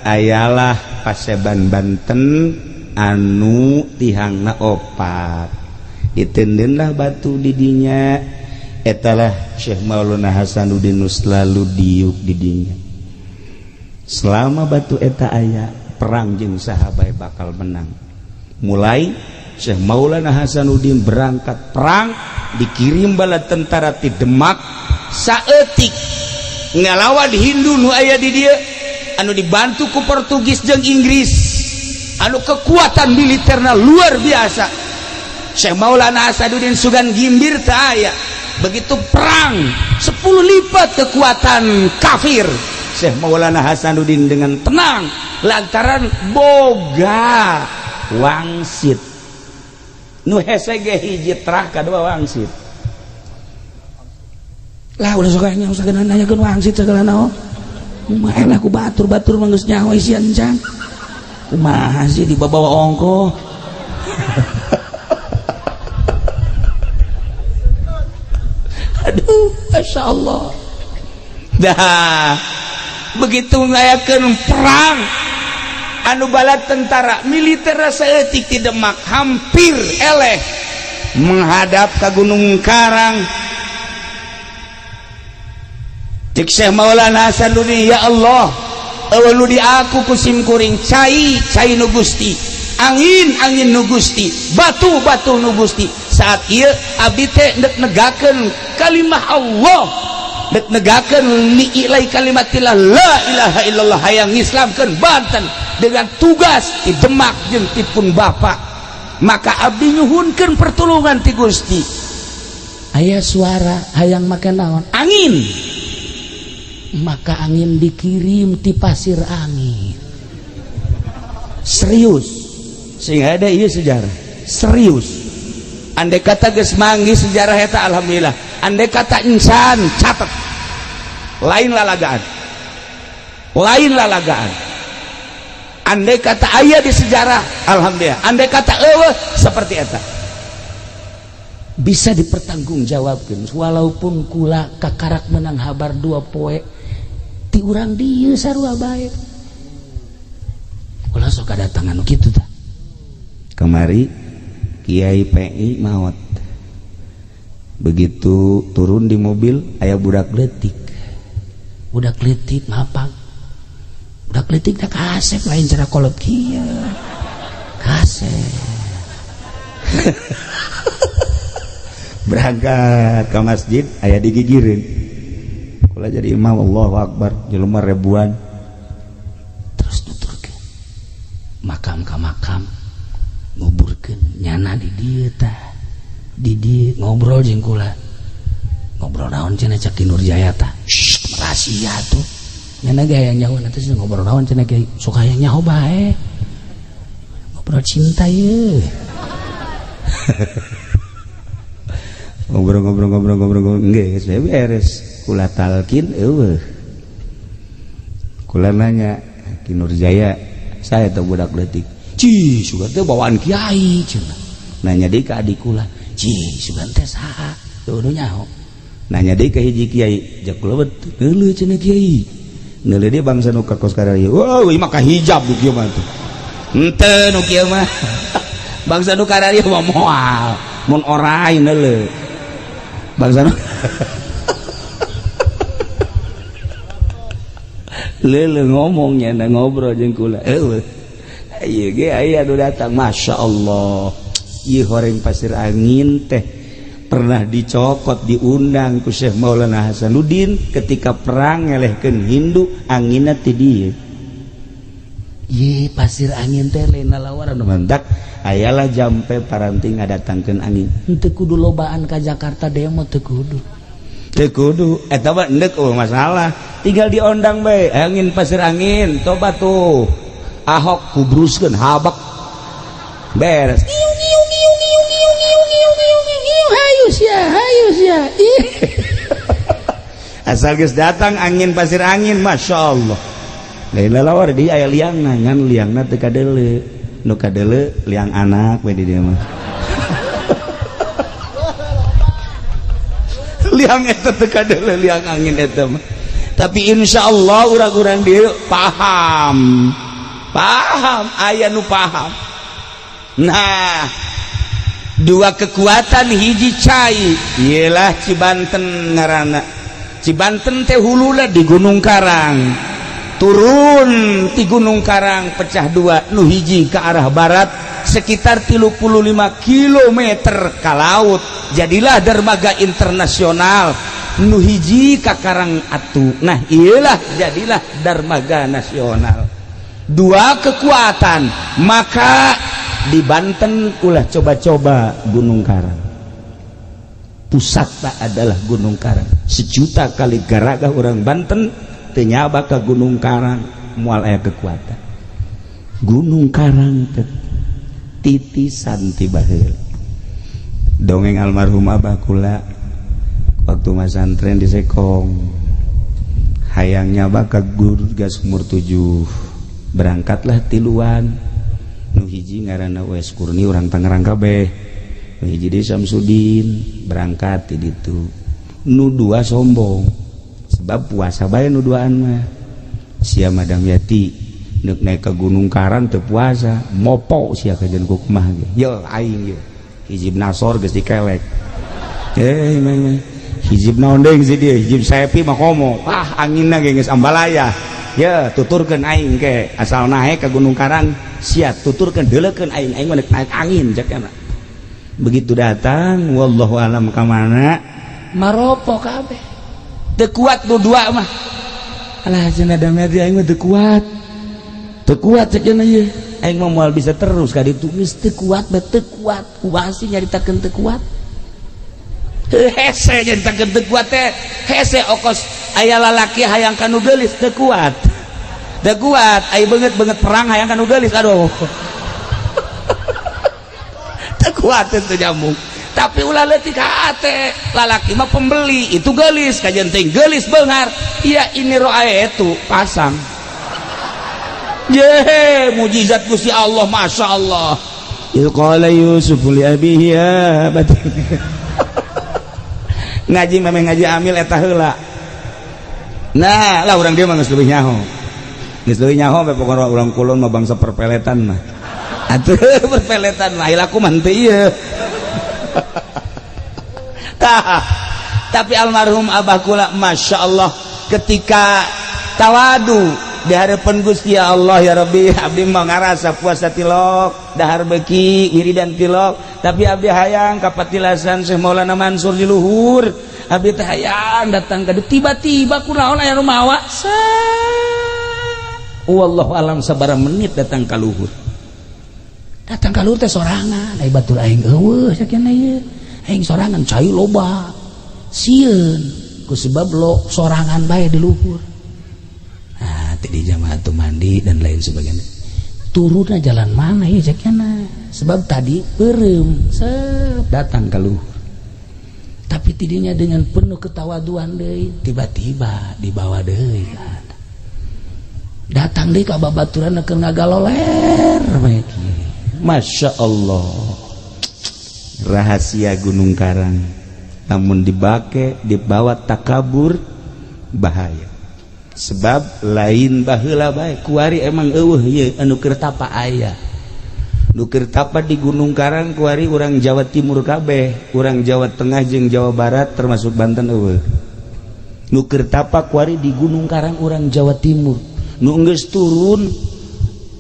ayalah paseban Banten anu tihangna opat, ditendenlah batu didinya. Etalah Syekh Maulana Hasanuddin selalu diuk didinya. Selama batu eta aya, perang jeung saha bae bakal menang. Mulai Syekh Maulana Hasanuddin berangkat perang, dikirim bala tentara ti Demak saeutik ngalawan Hindu nu aya di dieu anu dibantu ku Portugis jeung Inggris, anu kekuatan militerna luar biasa. Syekh Maulana Hasanuddin sugan gimbir teu aya. Begitu perang 10 lipat kekuatan kafir, Syekh Maulana Hasanuddin dengan tenang lantaran boga wangsit nu hese ge hiji terah kadua wangsit. Lah ulah sok nya usah nanyakeun wangsit segala naon. Kumaha lah ku batur-batur mah geus nyaho isian can. Kumaha sih dibawa ongkoh. Aduh, Masya Allah. Dah begitu ngayakeun perang anu bala tentara militer saeutik di Demak hampir eleh menghadap ke Gunung Karang. Cek Syekh Maulana Hasanuddin, ya Allah, eueuh nu di aku ku simkuring cai cai nu Gusti, angin angin nu Gusti, batu batu nu Gusti. Saat ieu abdi teh ndek negakeun kalimah Allah, dek negakeun li'ilai kalimatillah la ilaha illallah, hayang ngislamkeun Banten dengan tugas di Demak jeung ti pun bapa. Maka abdi nyuhunkeun pertolongan ti Gusti. Aya suara hayang make naon? Angin. Maka angin dikirim ti pasir angin. Serius sing ada ieu sejarah serius. Andai kata geus manggih sejarah eta alhamdulillah. Andai kata insan catat, lain lalagaan, lain lalagaan. Andai kata aya di sejarah alhamdulillah, andai kata eueuh seperti eta bisa dipertanggungjawabkeun. Walaupun kula kakarak menang habar dua poe ti urang dieu sarua bae. Ulah sok kadatangan nu kitu tah. Kamari Kiai PI maot, begitu turun di mobil aya budak leutik, budak leutik ngapang, budak leutik teh kasep lain cara kolot kieu kasep. Berangkat ke masjid aya digigireun, kula jadi imam, Allahu Akbar, jelema ribuan. Terus nuturkeun makam ka makam, nguburkeun nyana di dieu tah, di dieu ngobrol jeung kula. Ngobrol naon cenah cak Ki Nurjaya tah? Shh, rahasia tuh. Nyana ge hayang nyaho nanti sih ngobrol naon cenah kiai, sok hayang nyaho bae. Ngobrol cinta ye. Ngobrol-ngobrol-ngobrol-ngobrol geus beres. Kula talkin eueuh. Kula nanya Ki Nurjaya, saya teh budak leutik. Ci, sugan teh bawaan kiai cenah. Nanya deui ka adik kula, "Ci, sugan teh saha?" Tuh nyaho. Nanya deui ka hiji kiai, jak kula neuleuh cenah kiai. Neuleuh dia bangsa nu ka kos kararieu. Wah, ieu mah kahijab nu kieu mah tuh. Henteu nu kieu mah. Bangsa nu kararieu mah moal. Mun orai neuleuh. Bangsa nu lele ngomongnya na ngobrol jeung kula. Eueuh. Ieu ge aya nu datang, Masya Allah. Ieu horeng pasir angin teh pernah dicokot diundang ku Syekh Maulana Hasanuddin ketika perang ngelehkeun Hindu anginna ti dieu. Ye pasir angin teh lain lalawaran mantak ayalah jampe paranti ngadatangkeun angin. Henteu kudu lobaan ka Jakarta demo teu kudu. Teu kudu eta mah endek eueuh masalah. Tinggal diondang bae angin pasir angin coba tuh Ahok kubruskeun habak beres. Hayu sia, hayu sia. Asal geus datang angin pasir angin, Masya Allah. Lain lalawar di aya liangna ngan liangna teu kadeuleu. Nu kadeuleu liang anak we di dieu mah. Liang eta teu kadeuleu liang angin eta mah. Tapi insya Allah urang-urang dieu paham. Paham, aya nu paham. Nah, dua kekuatan hiji cai ialah Cibanten ngaranna. Cibanten teh huluna di Gunung Karang. Turun di Gunung Karang pecah dua, nu hiji ke arah barat sekitar 35 km ke laut. Jadilah dermaga internasional. Nu hiji ka Karang Atu. Nah, iyalah jadilah dermaga nasional. Dua kekuatan, maka di Banten ulah coba-coba Gunung Karang. Pusatna adalah Gunung Karang. Sejuta kali garagah orang Banten teu nyaba ka Gunung Karang moal aya kekuatan. Gunung Karang teh titisan ti baheula. Dongeng almarhum abah kula waktu masantren di Sekong, hayang nyaba ka guru gas umur 7, berangkatlah tiluan. Nu hiji ngaranna Uwais Kurni urang Tangerang kabeh, nu hiji deui Samsudin berangkat ti ditu. Nu dua sombong sebab puasa bae nu duaan mah. Sia Madam Yati neuk naik ke Gunung Karang teu puasa, mopo sia kajian ku kumaha ge. Ye aing ye hijib nasor geus dikelek. Meh hijib naon deui si dieu, hijib sepi mah komo. Ah anginna ge geus ambalaya. Ye tuturkeun aing ke asal naik ke Gunung Karang sia tuturkeun deuleukeun aing, aing mah naik angin cek kana. Begitu datang wallahu alam ka mana maropo kabeh. Teu kuat nu dua mah. Alah cenah damai aing mah teu kuat. Teu kuat cek cenah ieu. Aing mah moal bisa terus ka ditu geus teu kuat bae teu kuat. Kumaha sih nyaritakeun teu kuat? Hese nyaritakeun teu kuat teh. Hese okos aya lalaki hayang ka nu geulis teu kuat. Teu kuat, aya beungeut-beungeut perang hayang ka nu geulis aduh. Teu kuat teu nyambung. Tapi ulah leutik hate, lalaki mah pembeli, itu geulis kajian teh geulis beunghar. Iya ini roae itu pasang. Ye, mujizat Gusti Allah, Masya Allah. Il qala Yusuf li abihi ya abati. Ngaji memang ngaji amil eta heula. Nah, lah urang dia mah geus leuwih nyaho. Geus leuwih nyaho we pokona urang kulon mah bangsa perpeletan mah. Atuh perpeletan mah laku mah henteu ieu. Tah, tapi almarhum abah kula Masya Allah ketika tawadu di hadapan Gusti Allah, ya Rabbi abdi mah ngarasa puasa tilok dahar beki wiridan tilok, tapi abdi hayang kapatilasan Syekh Maulana Mansur di luhur, abdi teh hayang datang ka tiba-tiba kunaon aya nu mawa wallahu alam sabaraha menit datang ka luhur. Datang ka luhur teh sorangan, ai batur aing eueuh sakieu ieu. Aing sorangan cai loba. Sieun ku sebab lo sorangan bae di luhur. Nah, tadi jamaah tuh mandi dan lain sebagainya. Turunnya jalan mana ya cekna? Sebab tadi beureum set datang ka luhur. Tapi tidinya dengan penuh ketawaduan deui, tiba-tiba dibawa deui kan. Datang deui ka babaturan keur ngagaloler bae. Masya Allah, rahasia Gunung Karang namun dibake dibawa takabur bahaya, sebab lain baheula bae, kuari emang eueuh ieu anu keur tapa. Aya nu keur tapa di Gunung Karang kuari urang Jawa Timur kabeh, urang Jawa Tengah jeung Jawa Barat termasuk Banten eueuh. Nu keur tapa kuari di Gunung Karang urang Jawa Timur, nu geus turun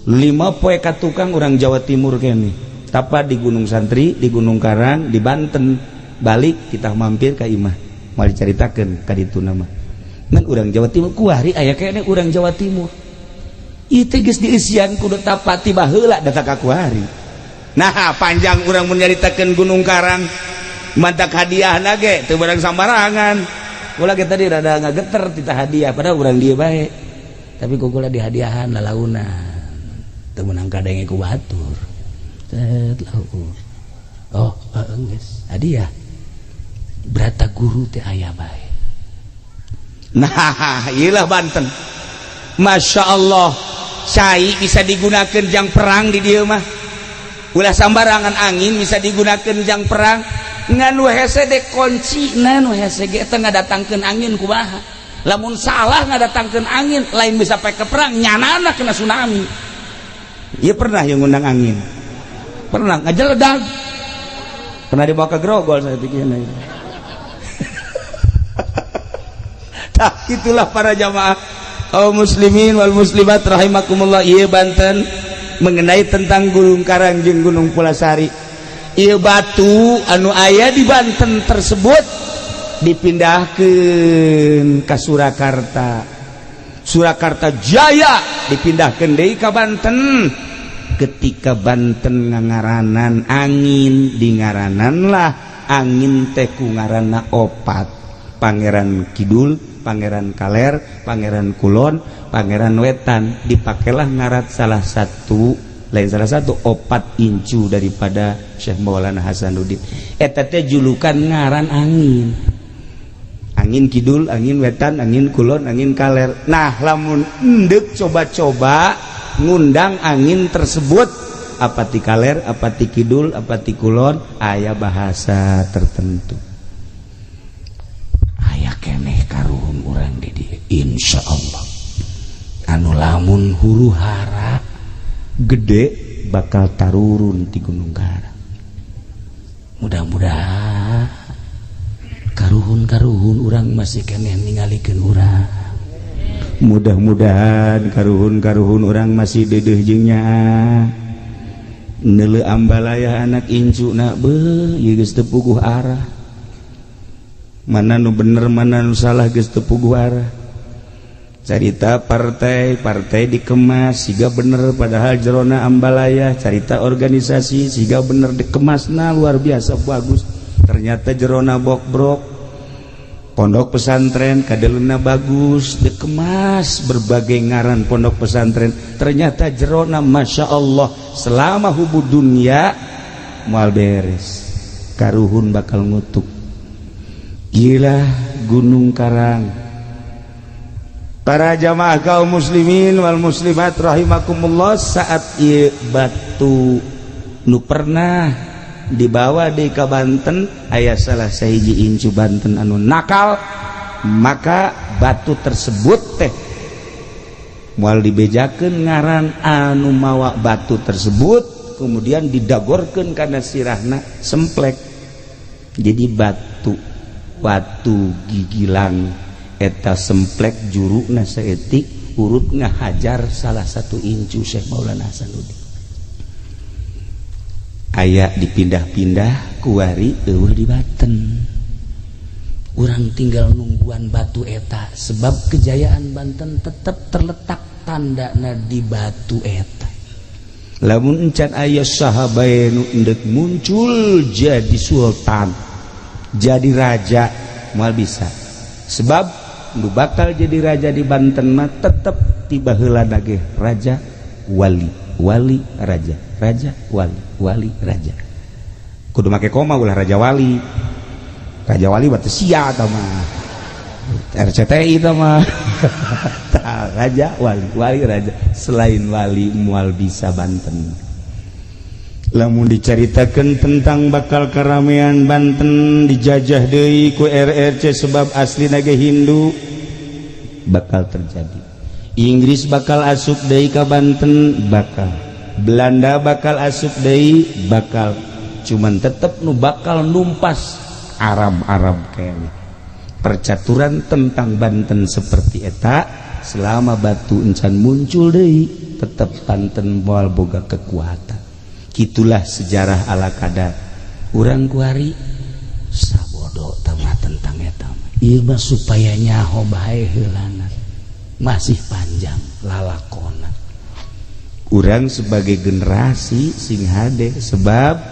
5 poe ka tukang urang Jawa Timur kene tapa di Gunung Santri, di Gunung Karang, di Banten. Balik kita mampir ka imah, mau diceritakeun ka ditu nama ngan urang Jawa Timur kuari aya kene urang Jawa Timur. Itu geus diisian kudu tapa ti baheula datang ka kuari. Nah, panjang urang mun nyaritakeun Gunung Karang, mantak hadiah ge teu barang sambarangan. Kula ge tadi rada ngageter tita hadiah, padahal urang dieu bae, tapi ku kula dihadiahan lalaunan teu meunang kadenge ku batur. Set lau. Oh, geus hadiah Brata Guru teh aya bae. Nah, iyalah Banten. Masya Allah, cai bisa digunakan jang perang di dieu mah. Ulah sambarangan, angin bisa digunakan jang perang. Ngan nu hese de kunci nu hese ge teh ngadatangkeun angin kumaha. Lamun salah ngadatangkeun angin, lain bisa pake perang, nyanana kena tsunami. Iya, pernah yang ngundang angin. Pernah ngajeledag. Pernah dibawa ke Grogol saya pikirnya. Nah, itulah para jamaah kaum muslimin wal muslimat rahimakumullah. Ieu Banten mengenai tentang Gunung Karang jeung Gunung Pulasari. Ieu batu anu aya di Banten tersebut dipindahkeun ka Surakarta. Surakarta Jaya dipindahkeun deui ka Banten. Ketika Banten ngangaranan angin, dingaranan lah angin teh ku ngaranna opat: Pangeran Kidul, Pangeran Kaler, Pangeran Kulon, Pangeran Wetan. Dipakailah ngaran salah satu, lain salah satu, opat incu daripada Syekh Maulana Hasanuddin. Eta teh julukan ngaran angin, angin kidul, angin wetan, angin kulon, angin kaler. Nah, lamun endek coba-coba ngundang angin tersebut, apa ti kaler, apa ti kidul, apa ti kulon, aya bahasa tertentu. Aya keneh karuhun urang di dieu, insyaallah, anu lamun huru hara gede bakal tarurun di Gunung Karang. Mudah-mudahan karuhun-karuhun urang masih keneh ningalikeun urang. Mudah-mudahan karuhun-karuhun urang masih dedeh jeung nyaah neuleu ambalaya anak incu na beuh ieu geus teu puguh arah, mana nu bener, mana nu salah, geus teu puguh arah. Carita partai, partai dikemas siga bener, padahal jerona ambalaya. Carita organisasi siga bener, dikemasna luar biasa bagus, ternyata jerona bokbrok. Pondok pesantren kadeluna bagus, dikemas berbagai ngaran pondok pesantren, ternyata jerona masya Allah. Selama hubbud dunya moal beres, karuhun bakal ngutuk. Gila Gunung Karang. Para jamaah kaum muslimin wal muslimat rahimakumullah, saat ieu batu nu pernah dibawa di ka Banten, aya salah sahiji incu Banten anu nakal, maka batu tersebut teh moal dibejakeun ngaran anu mawa batu tersebut, kemudian didagorkeun kana sirahna semplek. Jadi batu batu gigilang eta semplek, juruna saeutik, urut ngahajar salah satu incu Syekh Maulana Hasanuddin. Aya dipindah-pindah, kuari eueuh di Banten. Urang tinggal nungguan batu eta, sebab kejayaan Banten tetap terletak tandana di batu eta. Lamun encan aya sahabat nu endek muncul jadi sultan, jadi raja, moal bisa, sebab nu bakal jadi raja di Banten mah tetep tiba heula ge raja wali, wali raja, raja wali, wali raja. Kudu make koma, ulah raja wali. Raja Wali batu sia tah mah RCTI tah mah. Tah, raja wali, wali raja, selain wali moal bisa Banten. Lamun diceritakan tentang bakal keramaian Banten dijajah deui ku RRC sebab asli naga Hindu, bakal terjadi. Inggris bakal asup deui ka Banten, bakal. Belanda bakal asup deui, bakal. Cuman tetep nu bakal numpas Arab-Arab kayaknya. Percaturan tentang Banten seperti eta, selama batu encan muncul deui, tetep Banten moal boga kekuatan. Gitulah sejarah ala kadar. Urang kuari sabodo tama tentang eta. Ieu mah supaya nyaho bae heulana. Masih panjang lalakona. Urang sebagai generasi sing hade sebab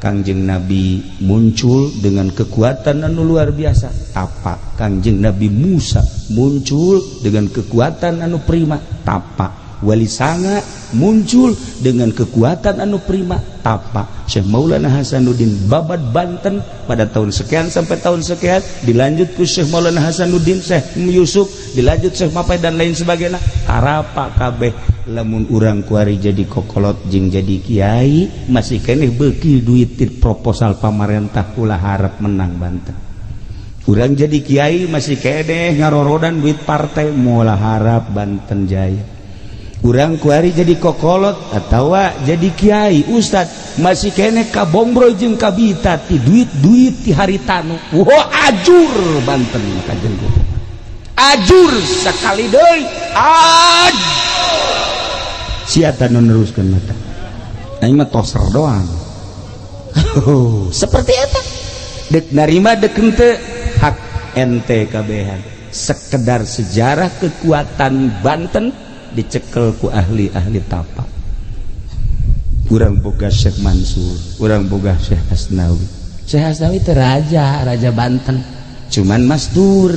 Kangjeng Nabi muncul dengan kekuatan anu luar biasa. Tapa Kangjeng Nabi Musa muncul dengan kekuatan anu prima. Tapa Wali Sanga muncul dengan kekuatan anu prima. Tapa Syekh Maulana Hasanuddin babad Banten pada tahun sekian sampai tahun sekian, dilanjut ku Syekh Maulana Hasanuddin, Syekh Yusuf, dilanjut Syekh Mapai dan lain sebagainya. Tarapa kabeh. Lamun urang kuari jadi kokolot jeung jadi kiai masih keneh beuki duit proposal pamarentah, ulah harap menang Banten. Urang jadi kiai masih keneh ngarorodan duit partai, moal harap Banten jaya. Urang kuari jadi kokolot atawa jadi kiai ustad masih kene kabombro jeung kabita ti duit-duit ti haritanu. Wah, ajur Banten kajen ajur sekali deui. Aj sia nu neruskeun mata aing mah toser doang. Seperti eta dek narima dek henteu hak ente kabehan. Sekedar sejarah kekuatan Banten dicekel ku ahli-ahli tapa. Urang boga Syekh Mansur, urang boga Syekh Hasnawi. Syekh Hasnawi itu raja, raja Banten. Cuman masdur.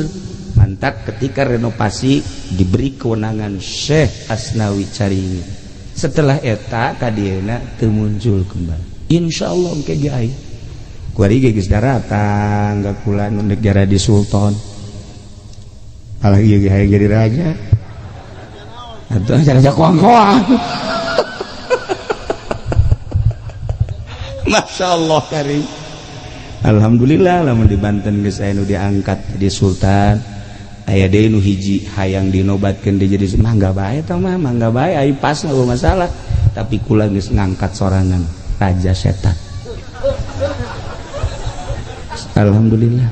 Mantap ketika renovasi diberi kewenangan Syekh Hasnawi Caringin. Setelah eta kadieuna teu muncul kembali. Insyaallah engke ge aya. Kuari ge geus daratang ka kula nu negara di sultan. Alah ieu ge hayang jadi raja. Atuh raja koang-koang. Masya Allah karim. Alhamdulillah lamun di Banten geus aya nu diangkat jadi sultan. Aya deui nu hiji hayang dinobatkeun deui jadi mangga bae tah mah, mangga bae ai pas nggak masalah. Tapi kula geus ngangkat sorangan raja setan. Alhamdulillah.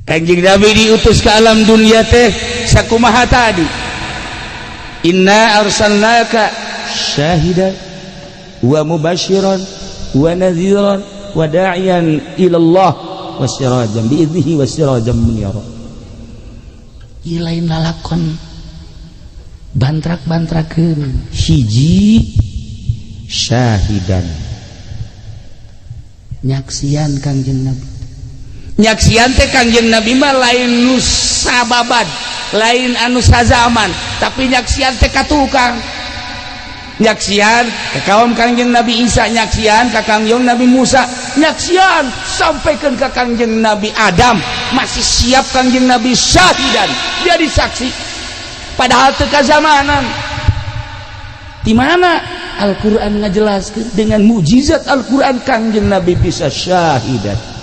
Kanjeng Nabi diutus ke alam dunia teh sakumaha tadi. Inna arsalnaka syahidan wa mubasyiran wa nadhiran wa da'iyan ila Allah wa sirajan biiznihi wa sirajan munira. Ieu lain lalakon bantrak-bantrakeun. Hiji syahidan nyaksian Kangjeng Nabi. Nyaksian teh Kangjeng Nabi mah lain nu sababad, lain anu sazaman, tapi nyaksian teh ka tukang. Nyaksian ka kaum Kangjeng Nabi Isa, nyaksian ka Kangjeng Nabi Musa, nyaksian sampaikeun ka Kangjeng Nabi Adam, masih siap Kangjeng Nabi syahidan, jadi saksi. Padahal teu kazamanan. Di mana Al-Qur'an ngajelaskeun dengan mukjizat Al-Qur'an Kangjeng Nabi bisa syahidan.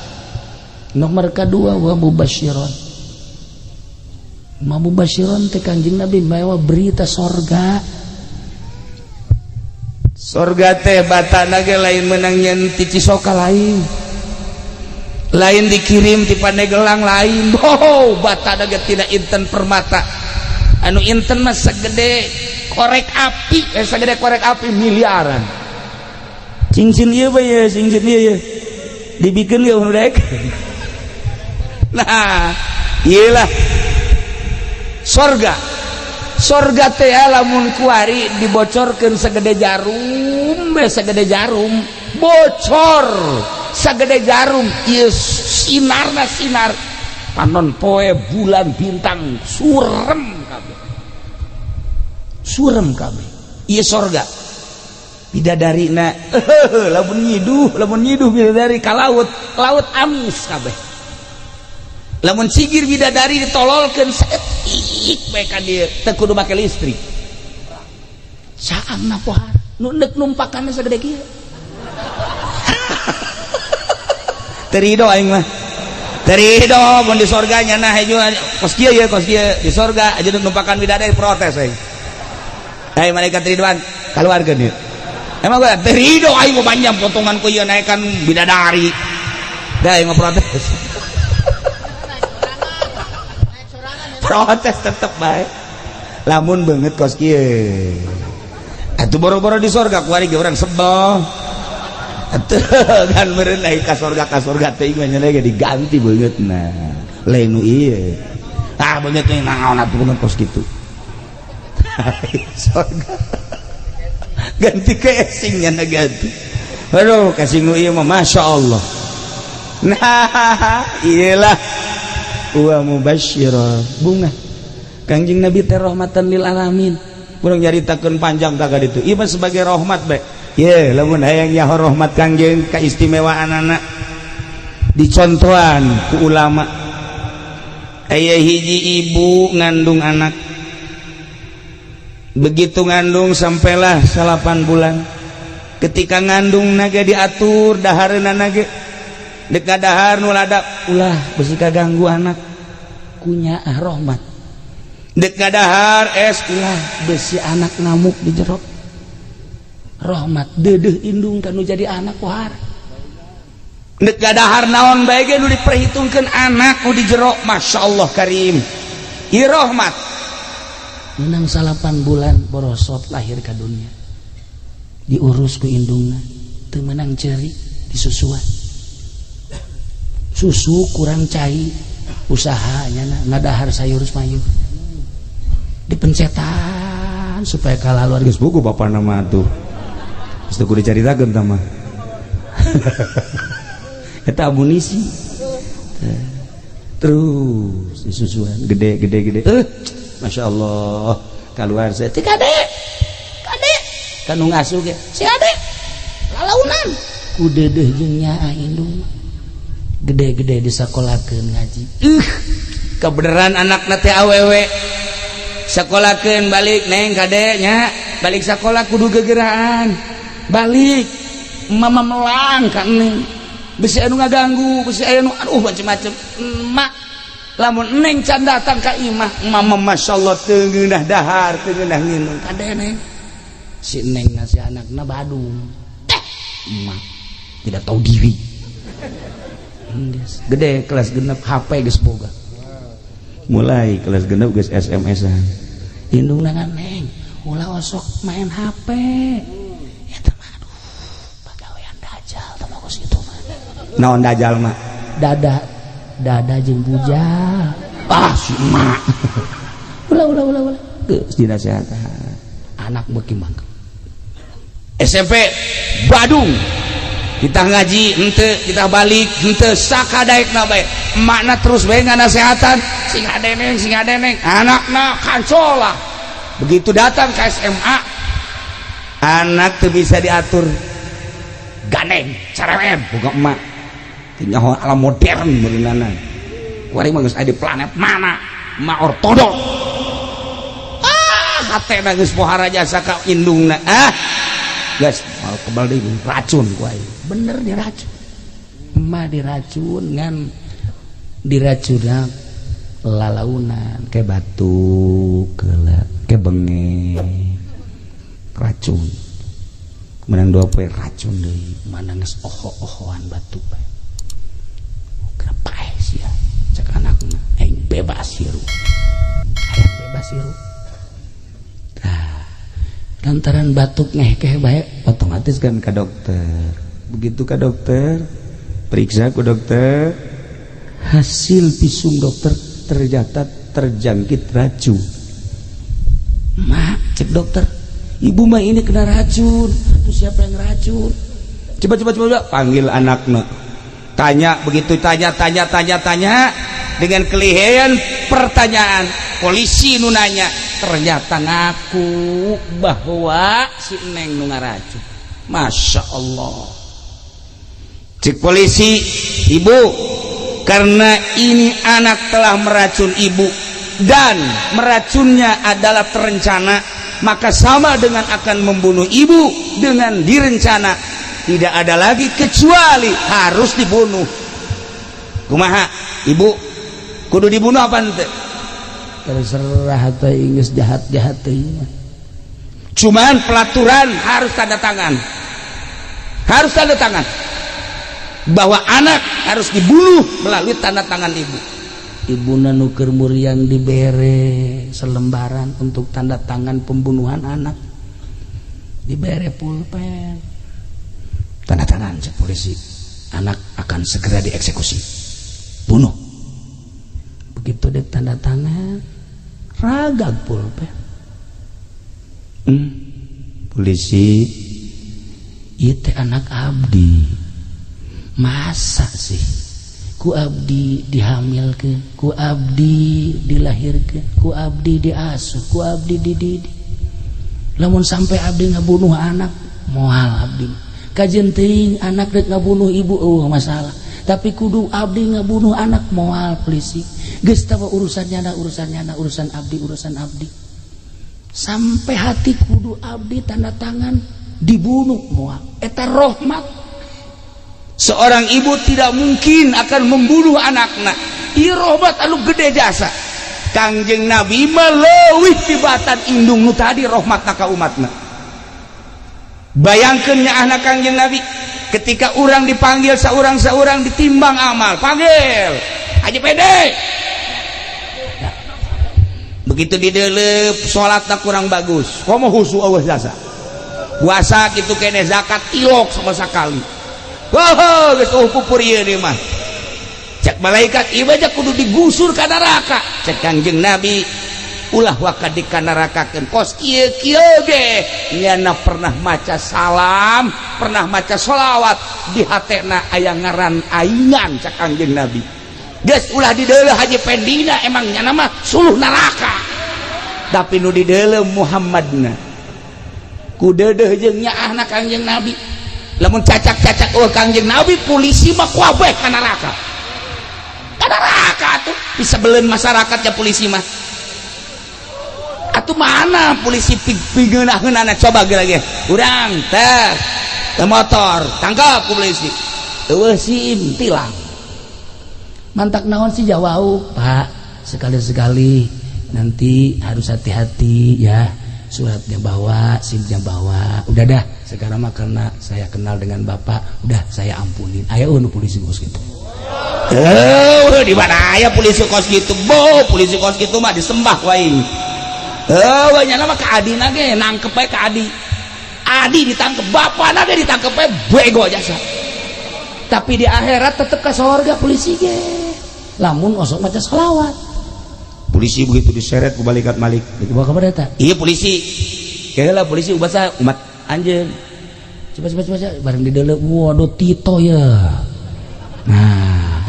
Nomor kedua wa mubasyiron. Mubasyiron teh Kangjeng Nabi mawa berita sorga. Sorga teh batana ge lain menang nyen ti Cisoka lain. Lain dikirim ti Pandeglang lain. Oh, batana ge tina inten permata. Anu inten mah segede korek api, segede korek api miliaran. Cincin ieu bae ye, cincin ieu ye. Dibikeun ge nu daek. Nah, iyalah sorga. Sorga teh lamun kuari dibocorkeun segede jarum, segede jarum, bocor segede jarum, ieu sinarna sinar panon poe bulan bintang surem kabeh. Surem kabeh. Ieu sorga. Bidadari na lamun nyiduh bidadari ka laut, laut amis kabeh. Lamun sigir bidadari ditololkeun saeutik bae ka dieu, teu kudu make listrik. Caangna pohara nu endek numpakanna sagede kieu. Teu rido aing mah, teu rido. Mun di sorga nya nah hejo kos kieu ye, kos kieu di sorga aja numpakan bidadari, protes aing. Hei malaikat Ridwan, keluarkeun ieu. Emang gue teu rido aing mah, panjang potongan ku ieu naekan bidadari. Dah, aing mah protes. Protes tetep bae. Lamun beungeut kos kieu. Atuh boro-boro di sorga, kuari ge urang sebel. Atuh kan meureun naik ka sorga teh mah nya ge diganti beungeutna. Lain nu ieu. Ah, beungeut teh naon atuh beungeut kos kitu. Sorga ganti casingnya na ganti. Aduh, casing nu ieu mah masya Allah. Nah, iyalah wa mubasyira bunga Kangjeng Nabi teh rahmatan lil alamin. Urang nyaritakeun panjang tak ditu. Ieu mah sebagai rahmat bae. Ye, lamun hayang nyaho rahmat Kangjeng, keistimewaan anak dicontohan ku ulama. Aya hiji ibu ngandung anak, begitu ngandung sampailah 9 bulan. Ketika ngandung naga diatur dahareuna nage, dek dahar nu ladap ulah, besi kaganggu anak kunya. Ah, rahmat. Dek dahar es ulah, besi anak ngamuk di jero. Rahmat dedeh indung kanu jadi anak pohara. Dek dahar naon bae ge nu diperhitungkeun anak nu di jero. Masya Allah karim. Ieu rahmat. Menang 9 bulan, borosot lahir ke dunia, diurus ku indungna, teu meunang ceri, disusuan susu kurang cai, usahanya na ngadahar sayur mayur dipencetan supaya kalah. Geus buku bapak nama tuh. Geus teu kudu dicaritakeun tah mah. Eta amunisi. Terus disusuan gede gede gede. Masya Allah, keluar saya teh kade kade kanu ngasuh ge si ade lalaunan ku dedeh jeung nyaah indung. Gede-gede disakolahkeun ngaji. Kebenaran anak teh awewe, sekolahkeun balik, neng kade nya, balik sekolah kudu gegeraan balik, mama melang ka neng, besi anu ngaganggu, besi anu aduh macem-macem. Emak lamun neng can datang ka imah mama, masya Allah, teu ngeunah dahar, teu ngeunah nginum. Kade neng, si neng ngasih anakna badung teh, emak tidak tahu diri. Gede kelas 6, HP geus boga, mulai kelas 6 geus SMS-an. Indung ngan neng ulah osok main HP eta mah, aduh, pagawean dajal teh mah kos kitu mah. Naon dajal mah? Dada dada jeung bujal. Ah, si emak. Ulah ulah ulah ulah. Geus dinasehatan. Anak beuki mangke. SMP Badung, kita ngaji henteu, kita balik henteu, sakadaekna bae emakna terus bae nganasehatan, sing adeneng, sing adeneng, anakna kancola. Begitu datang ke SMA, anak tuh bisa diatur, gandeng cerewet buka emak teu nyaho alam modern meureunana. Kuari mah geus aya di planet mana, emak ortodok. Ah, hatena geus pohara jasa ka indungna. Ah, geus mal kebal deui, racun ku aing. Bener diracun, emak diracun, ngan diracunna lalaunan. Kayak batuk kelak, kayak bengek, racun menang 2 poe racun deui. Mana geus oho-ohoan batuk bae. Kenapa sih ya cek anakna, aing bebas hirup, hayang bebas hirup. Nah, lantaran batuk ngehkeh bae. Otomatis kan ke dokter. Begitu ke dokter, periksa ke dokter, hasil visum dokter ternyata terjangkit racun. Mak, cek dokter, ibu mah ini kena racun. Itu siapa yang racun? Coba coba coba, panggil anaknya, tanya. Begitu tanya tanya tanya tanya dengan kelihayan pertanyaan polisi nu nanya, ternyata ngaku bahwa si neng nu ngaracun. Masya Allah. Cek polisi, ibu, karena ini anak telah meracun ibu dan meracunnya adalah terencana, maka sama dengan akan membunuh ibu dengan direncana. Tidak ada lagi kecuali harus dibunuh. Kumaha, ibu, kudu dibunuh apa ente? Terserah teh, geus jahat-jahat teh. Cuman pelaturan harus tanda tangan, harus tanda tangan bahwa anak harus dibunuh melalui tanda tangan ibu. Ibuna nu keur muriang dibere selembaran untuk tanda tangan pembunuhan anak, dibere pulpen. Tanda tangan, cek polisi, anak akan segera dieksekusi, bunuh. Begitu dek tanda tangan, ragag pulpen. Polisi, itu anak abdi, masa sih ku abdi dihamilkeun, ku abdi dilahirkeun, ku abdi diasuh, ku abdi dididik, lamun sampai abdi ngabunuh anak, moal abdi. Kajeun teuing anak rek ngabunuh ibu, oh masalah, tapi kudu abdi ngabunuh anak, moal. Polisi, geus tahu urusannya na, urusannya na, urusan abdi, urusan abdi. Sampai hati kudu abdi tanda tangan dibunuh, moal. Eta rahmat. Seorang ibu tidak mungkin akan membunuh anaknya. Ieu rahmat anu gede jasa. Kangjeng Nabi mah leuwih tibatan indung nu tadi rahmatna ka umatna. Bayangkeun nyaahna Kangjeng Nabi ketika orang dipanggil seorang-seorang, ditimbang amal, panggil Haji Pede. Ya. Begitu didelep, salatna kurang bagus, komo husu, euweuh jasa, puasa gitu kene, zakat ilok sama sekali. Wah, geus oh pupur ieu ieu mah. Cek malaikat, ieu aja kudu digusur ka neraka. Cek Kangjeng Nabi, ulah waka dikanarakakeun, kos kieu kieu ge nyana pernah maca salam, pernah maca sholawat, di hatena aya ngaran aingan. Cek Kangjeng Nabi, geus ulah dideuleuh Haji Pendina, emang nyana mah suluh neraka, tapi nu dideuleuh Muhammadna. Ku deudeuh jeung nyaahna Kangjeng Nabi. Lamun cacak-cacak oh Kangjeng Nabi, polisi mah kabeh ka neraka, ka neraka tuh bisa belen masyarakatnya polisi mah. Atuh mana polisi pigeunah-geunahna, coba lagi urang teh motor tangkap ku polisi, euweuh SIM, tilang. Mantak naon sih jawau, Pak, sekali-sekali nanti harus hati-hati ya, suratnya bawa, SIM-nya bawa. Udah dah, sekarang mah karena saya kenal dengan bapak, udah saya ampunin. Ayo nu polisi kos gitu. Eh, di mana aya polisi kos gitu? Bo, polisi kos gitu mah disembah wae. Eh, nyana mah ka adina ge nangkep bae ka adi. Adi ditangkep, bapana ge ditangkep bae, bego jasa. Tapi di akhirat tetep ke sorga polisi ge, lamun osok maca sholawat. Polisi begitu diseret ku malaikat Malik. Dibawa ke mana eta? Iya polisi. Kayaknya polisi ubat umat anjeun. Coba coba coba, bareng di dalam, waduh, Tito ya. Nah.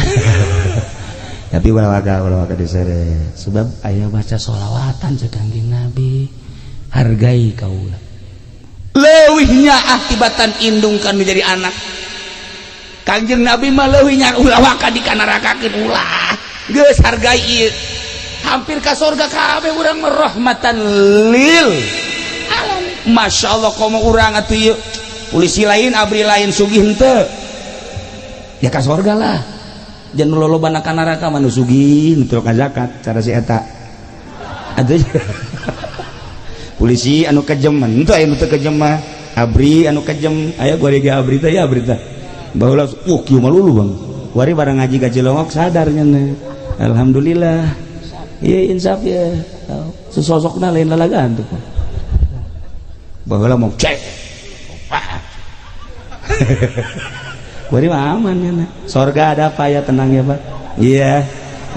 Tapi ulah waka, ulah waka diseret. Sebab aya baca sholawatan cek Kangjeng Nabi, hargai kaula. Leuwihnya akibatan indung kan menjadi anak. Kangjeng Nabi mah leuwihnya ulah waka dikanarakakeun, ulah. Geus hargai ieu. Hampir ka sorga kabeh urang mah, rahmatan lil alamin. Masya Allah, komo urang atuh ieu. Polisi lain, abri lain, sugih henteu. Ya ka sorga lah. Jangan lolobana ka neraka mah nu sugih, nu teu zakat cara si eta. Atuh polisi anu kejem, henteu aya nu teu kejem mah. Abri anu kejem, aya gua ge abri teh ya, abri teh. Baheula kieu mah lulu, Bang. Wari barang ngaji ka Cilongok sadar nya. Alhamdulillah. Iya insaf ya. Sesosokna lain lalagaan tuh. Baheula mau cek. Wari mah aman ya. Sorga ada apa ya, tenang ya Pak. Iya.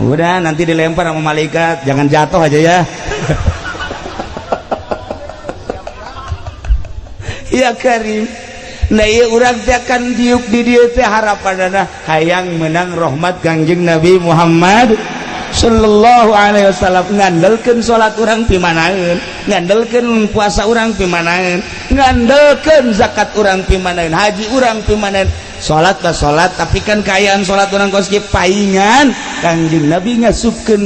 Udah nanti dilempar sama malaikat, jangan jatuh aja ya. Ya Karim. Nah iya urang teh akan diuk di dieu teh harapanana hayang menang rahmat Kangjeng Nabi Muhammad Sallallahu Alaihi Wasallam. Ngandelkeun salat urang pimanaeun, ngandelkeun puasa urang pimanaeun, ngandelkeun zakat urang pimanaeun, haji urang pimanaeun. Salat lah salat, tapi kan kaayaan salat urang kos kieu paingan Kangjeng Nabi ngasupkeun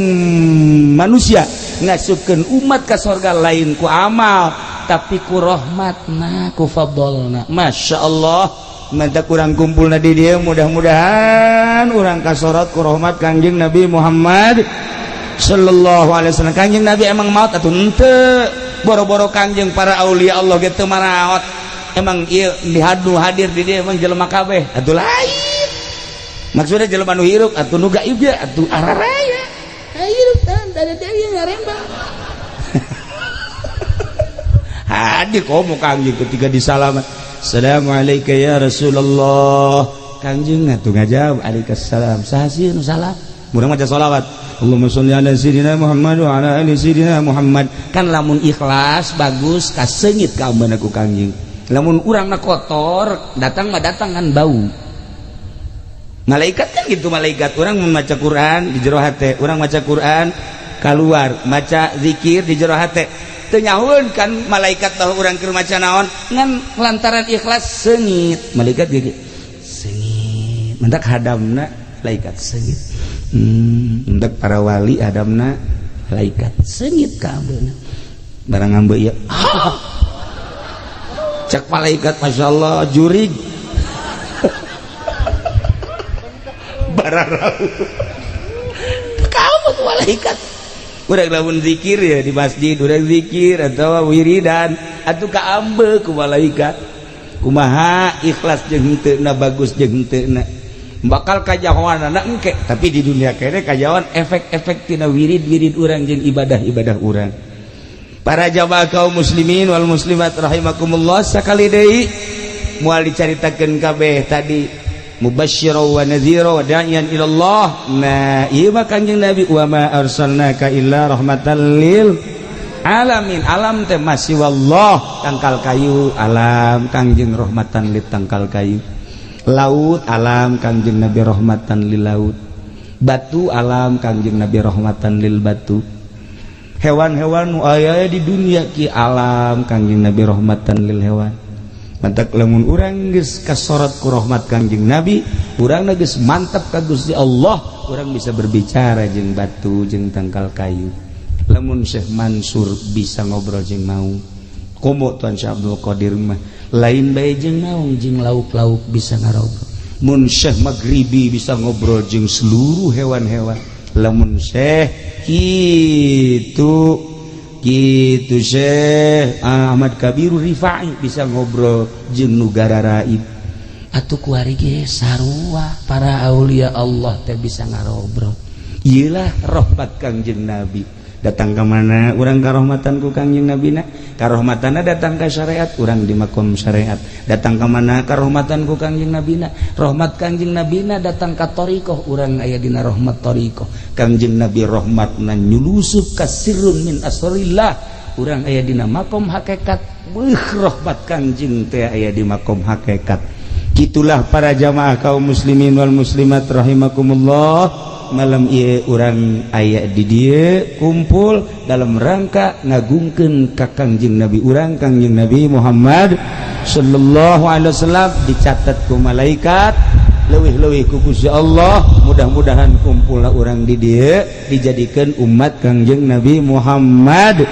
manusia, ngasupkeun umat ka sorga lain ku amal, tapi ku rahmatna, ku fadlna. Masya Allah, mantap kurang kumpul di dia. Mudah-mudahan urang kasorot ku rahmat Kangjeng Nabi Muhammad Sallallahu Alaihi Wasallam. Kangjeng Nabi emang maut atau ente? Boro-boro Kangjeng, para aulia Allah gitu maraot. Emang iya dihadu hadir di dia emang jelema kabeh atuh? Lain, maksudnya jelema nu hirup atuh, nu gaib ge atuh araraya hirup tan dari dia ngarembang hadir. Komo Kangjeng ketika disalaman, "Assalamualaikum ya Rasulullah." Kangjeng atuh ngajawab, "Waalaikumsalam." Saha sih nu salam? Murang maca salawat, "Allahumma sholli ala sayyidina Muhammad wa ala ali sayyidina Muhammad." Kan lamun ikhlas bagus, kaseungit ka ku Kangjeng. Lamun urang na kotor, datang mah datang kan bau malaikat kan gitu. Malaikat orang membaca Quran di jero hate, orang maca Quran keluar, maca zikir di jero hate, teu nyahueun kan malaikat bahwa urang keur maca naon. Ngan lantaran ikhlas, seungit malaikat gitu, seungit. Mendak hadamna malaikat seungit, mendak para wali hadamna malaikat seungit ka ambeuna barang ambe ieu. Cek malaikat, "Masya Allah, jurig bararau kamu." Malaikat udah lamun zikir ya di masjid, udah zikir atau wiridan atau kaambe ku malaikat. Kumaha ikhlas jeung henteu na, bagus jeung henteu na, bakal kajahoan anak engke. Tapi di dunia kene kajahoan efek-efek tina wirid-wirid urang jeung ibadah-ibadah urang. Para jamaah kaum muslimin wal muslimat rahimakumullah, sakali deui moal dicaritakeun kabeh tadi, mubasysyira wa nadhira wa da'iyan ila Allah. Nah, ieu mah Kanjeng Nabi, wa ma arsalnaka illa rahmatan lil alamin. Alam teh masih wallah, tangkal kayu alam, Kangjeng rahmatan lil tangkal kayu. Laut alam, Kangjeng Nabi rahmatan lil laut. Batu alam, Kangjeng Nabi rahmatan lil batu. Hewan-hewan nu aya di dunia ki alam, Kangjeng Nabi rahmatan lil hewan. Mantak lamun urang geus kasorot ku rahmat Kangjeng Nabi, urang geus mantap ka Gusti Allah, urang bisa berbicara jeung batu, jeung tangkal kayu. Lamun Syekh Mansur bisa ngobrol jeung maung, komo Tuan Syekh Abdul Qadir mah lain bae jeung maung, jeung lauk-lauk bisa ngarobrol. Mun Syekh Maghribi bisa ngobrol jeung seluruh hewan-hewan. Lamun Syekh gitu gitu, Syekh Ahmad Kabiru Rifai bisa ngobrol jeung nu gararaib. Atuh kuari ge sarua, para aulia Allah teh bisa ngarobrol. Iyalah rahmat Kangjeng Nabi. Datang ke mana urang karohmatan ku Kangjeng Nabi na? Karohmatana datang ke syariat, urang di makom syariat. Datang ke mana karohmatan ku Kangjeng Nabi na? Rahmat Kangjeng Nabi na datang ka thoriqoh, urang aya dina rahmat thoriqoh. Kangjeng Nabi rahmatna nyulusup ka sirrun min asrillah, urang aya dina makom hakikat. Beuh, rahmat Kangjeng teh aya di makom hakikat. Gitulah para jamaah kaum muslimin wal muslimat rahimakumullah. Malam ieu urang aya di dieu kumpul dalam rangka ngagungkeun ka Kangjeng Nabi urang, Kangjeng Nabi Muhammad sallallahu alaihi wasallam. Dicatat ku malaikat, leuwih-leuwih ku Gusti Allah. Mudah-mudahan kumpulna urang di dieu dijadikeun umat Kangjeng Nabi Muhammad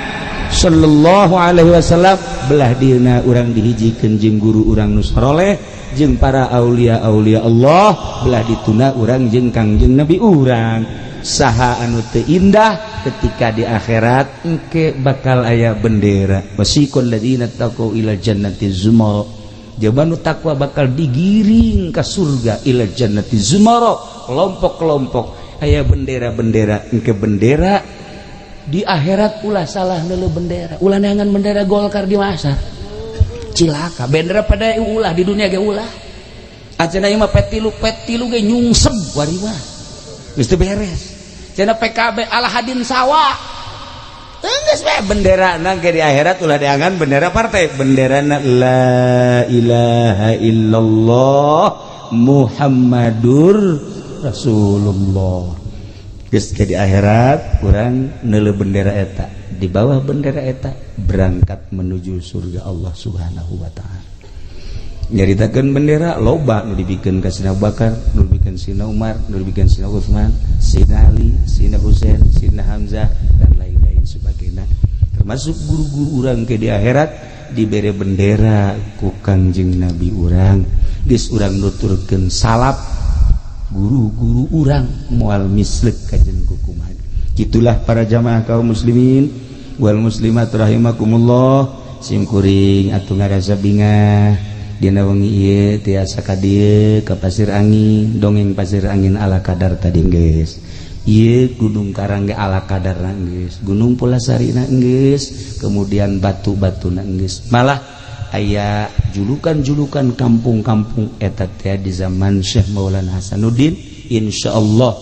sallallahu alaihi wasallam. Belah dieuna urang dihijikeun jeung guru urang nu saroleh, jeung para aulia-aulia Allah. Belah dituna urang jeung Kangjeng Nabi urang. Saha anu teu indah ketika di akhirat engke bakal aya bendera, wasiqal ladzina taqau ila jannati zumara. Jaban nu takwa bakal digiring ka surga, ila jannati zumara, kelompok-kelompok, aya bendera-bendera engke. Bendera di akhirat, ulah salah neuleuh bendera, ulah neangan bendera Golkar di pasar, cilaka. Bendera pada ulah, di dunia ge ulah. Acenah ieu mah P3, P3 ge nyungsep wari mah geus teu beres. Cenah PKB ala hadin sawa. Geus we bendera nang di akhirat ulah diangan bendera partai, bendera la ilaha illallah Muhammadur Rasulullah. Geus ke di akhirat urang neuleu bendera eta, di bawah bendera eta berangkat menuju surga Allah Subhanahu wa Ta'ala. Nyaritakeun bendera loba nu dibikeun ka Sina Bakar, nu dibikeun Sina Umar, nu dibikeun Sina Utsman, Sina Ali, Sina Husain, Sina Hamzah, dan lain-lain sebagainya. Termasuk guru-guru urang ke di akhirat dibere bendera ku Kangjeng Nabi urang. Geus urang nuturkeun salap guru-guru urang moal mislek kajen kukumaha. Gitulah para jamaah kaum muslimin wal muslimat rahimakumullah. Sim kuring atuh ngarasa bingah dina wengi ieu tiasa ka dieu ka Pasir Angin, dongeng Pasir Angin ala kadar tadi geus. Ieu Gunung Karang ge ala kadar geus, Gunung Pulasari na geus, kemudian batu-batu na geus, malah aya julukan-julukan kampung-kampung eta teh di zaman Syekh Maulana Hasanuddin. Insyaallah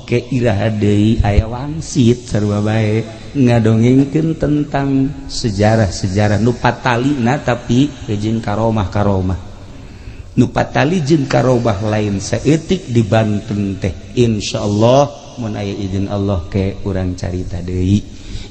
ke iraha deui aya wangsit sarua bae ngadongengkeun tentang sejarah-sejarah nu patalina, tapi jeung karomah-karomah nu patali jeung karomah lain saeutik di Banten teh. Insyaallah mun aya izin Allah ke urang carita deui.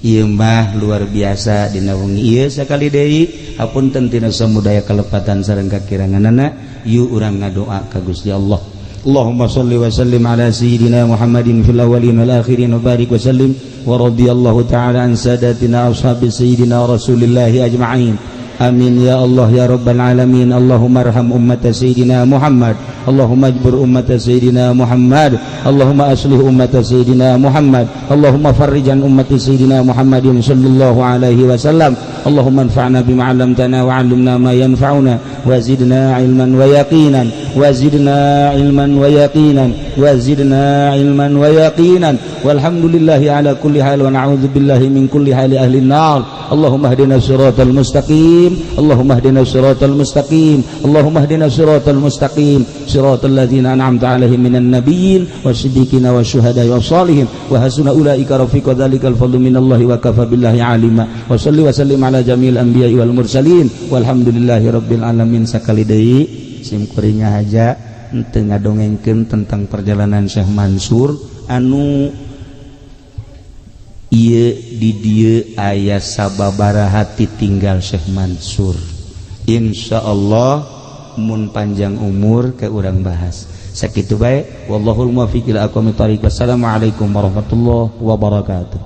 Ieu mah luar biasa dina wengi ieu. Sakali deui hapunten tina samudaya kalepatan sareng kakiranganana. Yuk, urang ngadoa ka Gusti Allah. Allahumma salli wa sallim ala sayyidina Muhammadin fil awwalin wal akhirin wa barik wa sallim wa radiyallahu ta'ala an sadatina ashabi sayyidina Rasulillahi ajma'in. Amin ya Allah ya rabbal alamin. Allahumma arham ummata sayyidina Muhammad. Allahumma ajbur ummata sayyidina Muhammad. Allahumma aslih ummata sayyidina Muhammad. Allahumma farrijan ummati sayyidina Muhammadin sallallahu alaihi wasallam. Allahumma anfa'na bima 'allamtana wa 'allimna ma yanfa'una wa zidna ilman wa yaqinan wa zidna ilman wa yaqinan wa zidna ilman wa yaqinan. Walhamdulillahi ala kulli hal wa na'udzu billahi min kulli hali ahli nar. Allahumma hdina siratal mustaqim. Allahumma hdina siratal mustaqim. Allahumma hdina siratal mustaqim, siratal ladzina an'amta alaihim minan nabiyyin wasiddiqina wasyuhada'i wassalihin wa hasuna ulaika rafiqa. Dzalikal fadlu minallahi wa kafa billahi alima. Wa salli wa sallim ala jamil anbiya'i wal mursalin walhamdulillahi rabbil alamin. Sakali deui sim kuring aja henteu ngadongengkeun tentang perjalanan Syekh Mansur anu ieu di dieu aya sababaraha tinggal Syekh Mansur. Insyaallah mun panjang umur ke urang bahas. Sakitu bae, wallahul muwaffiq ila aqwamit thariq. Wassalamualaikum warahmatullahi wabarakatuh.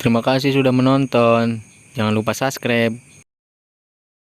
Terima kasih sudah menonton. Jangan lupa subscribe.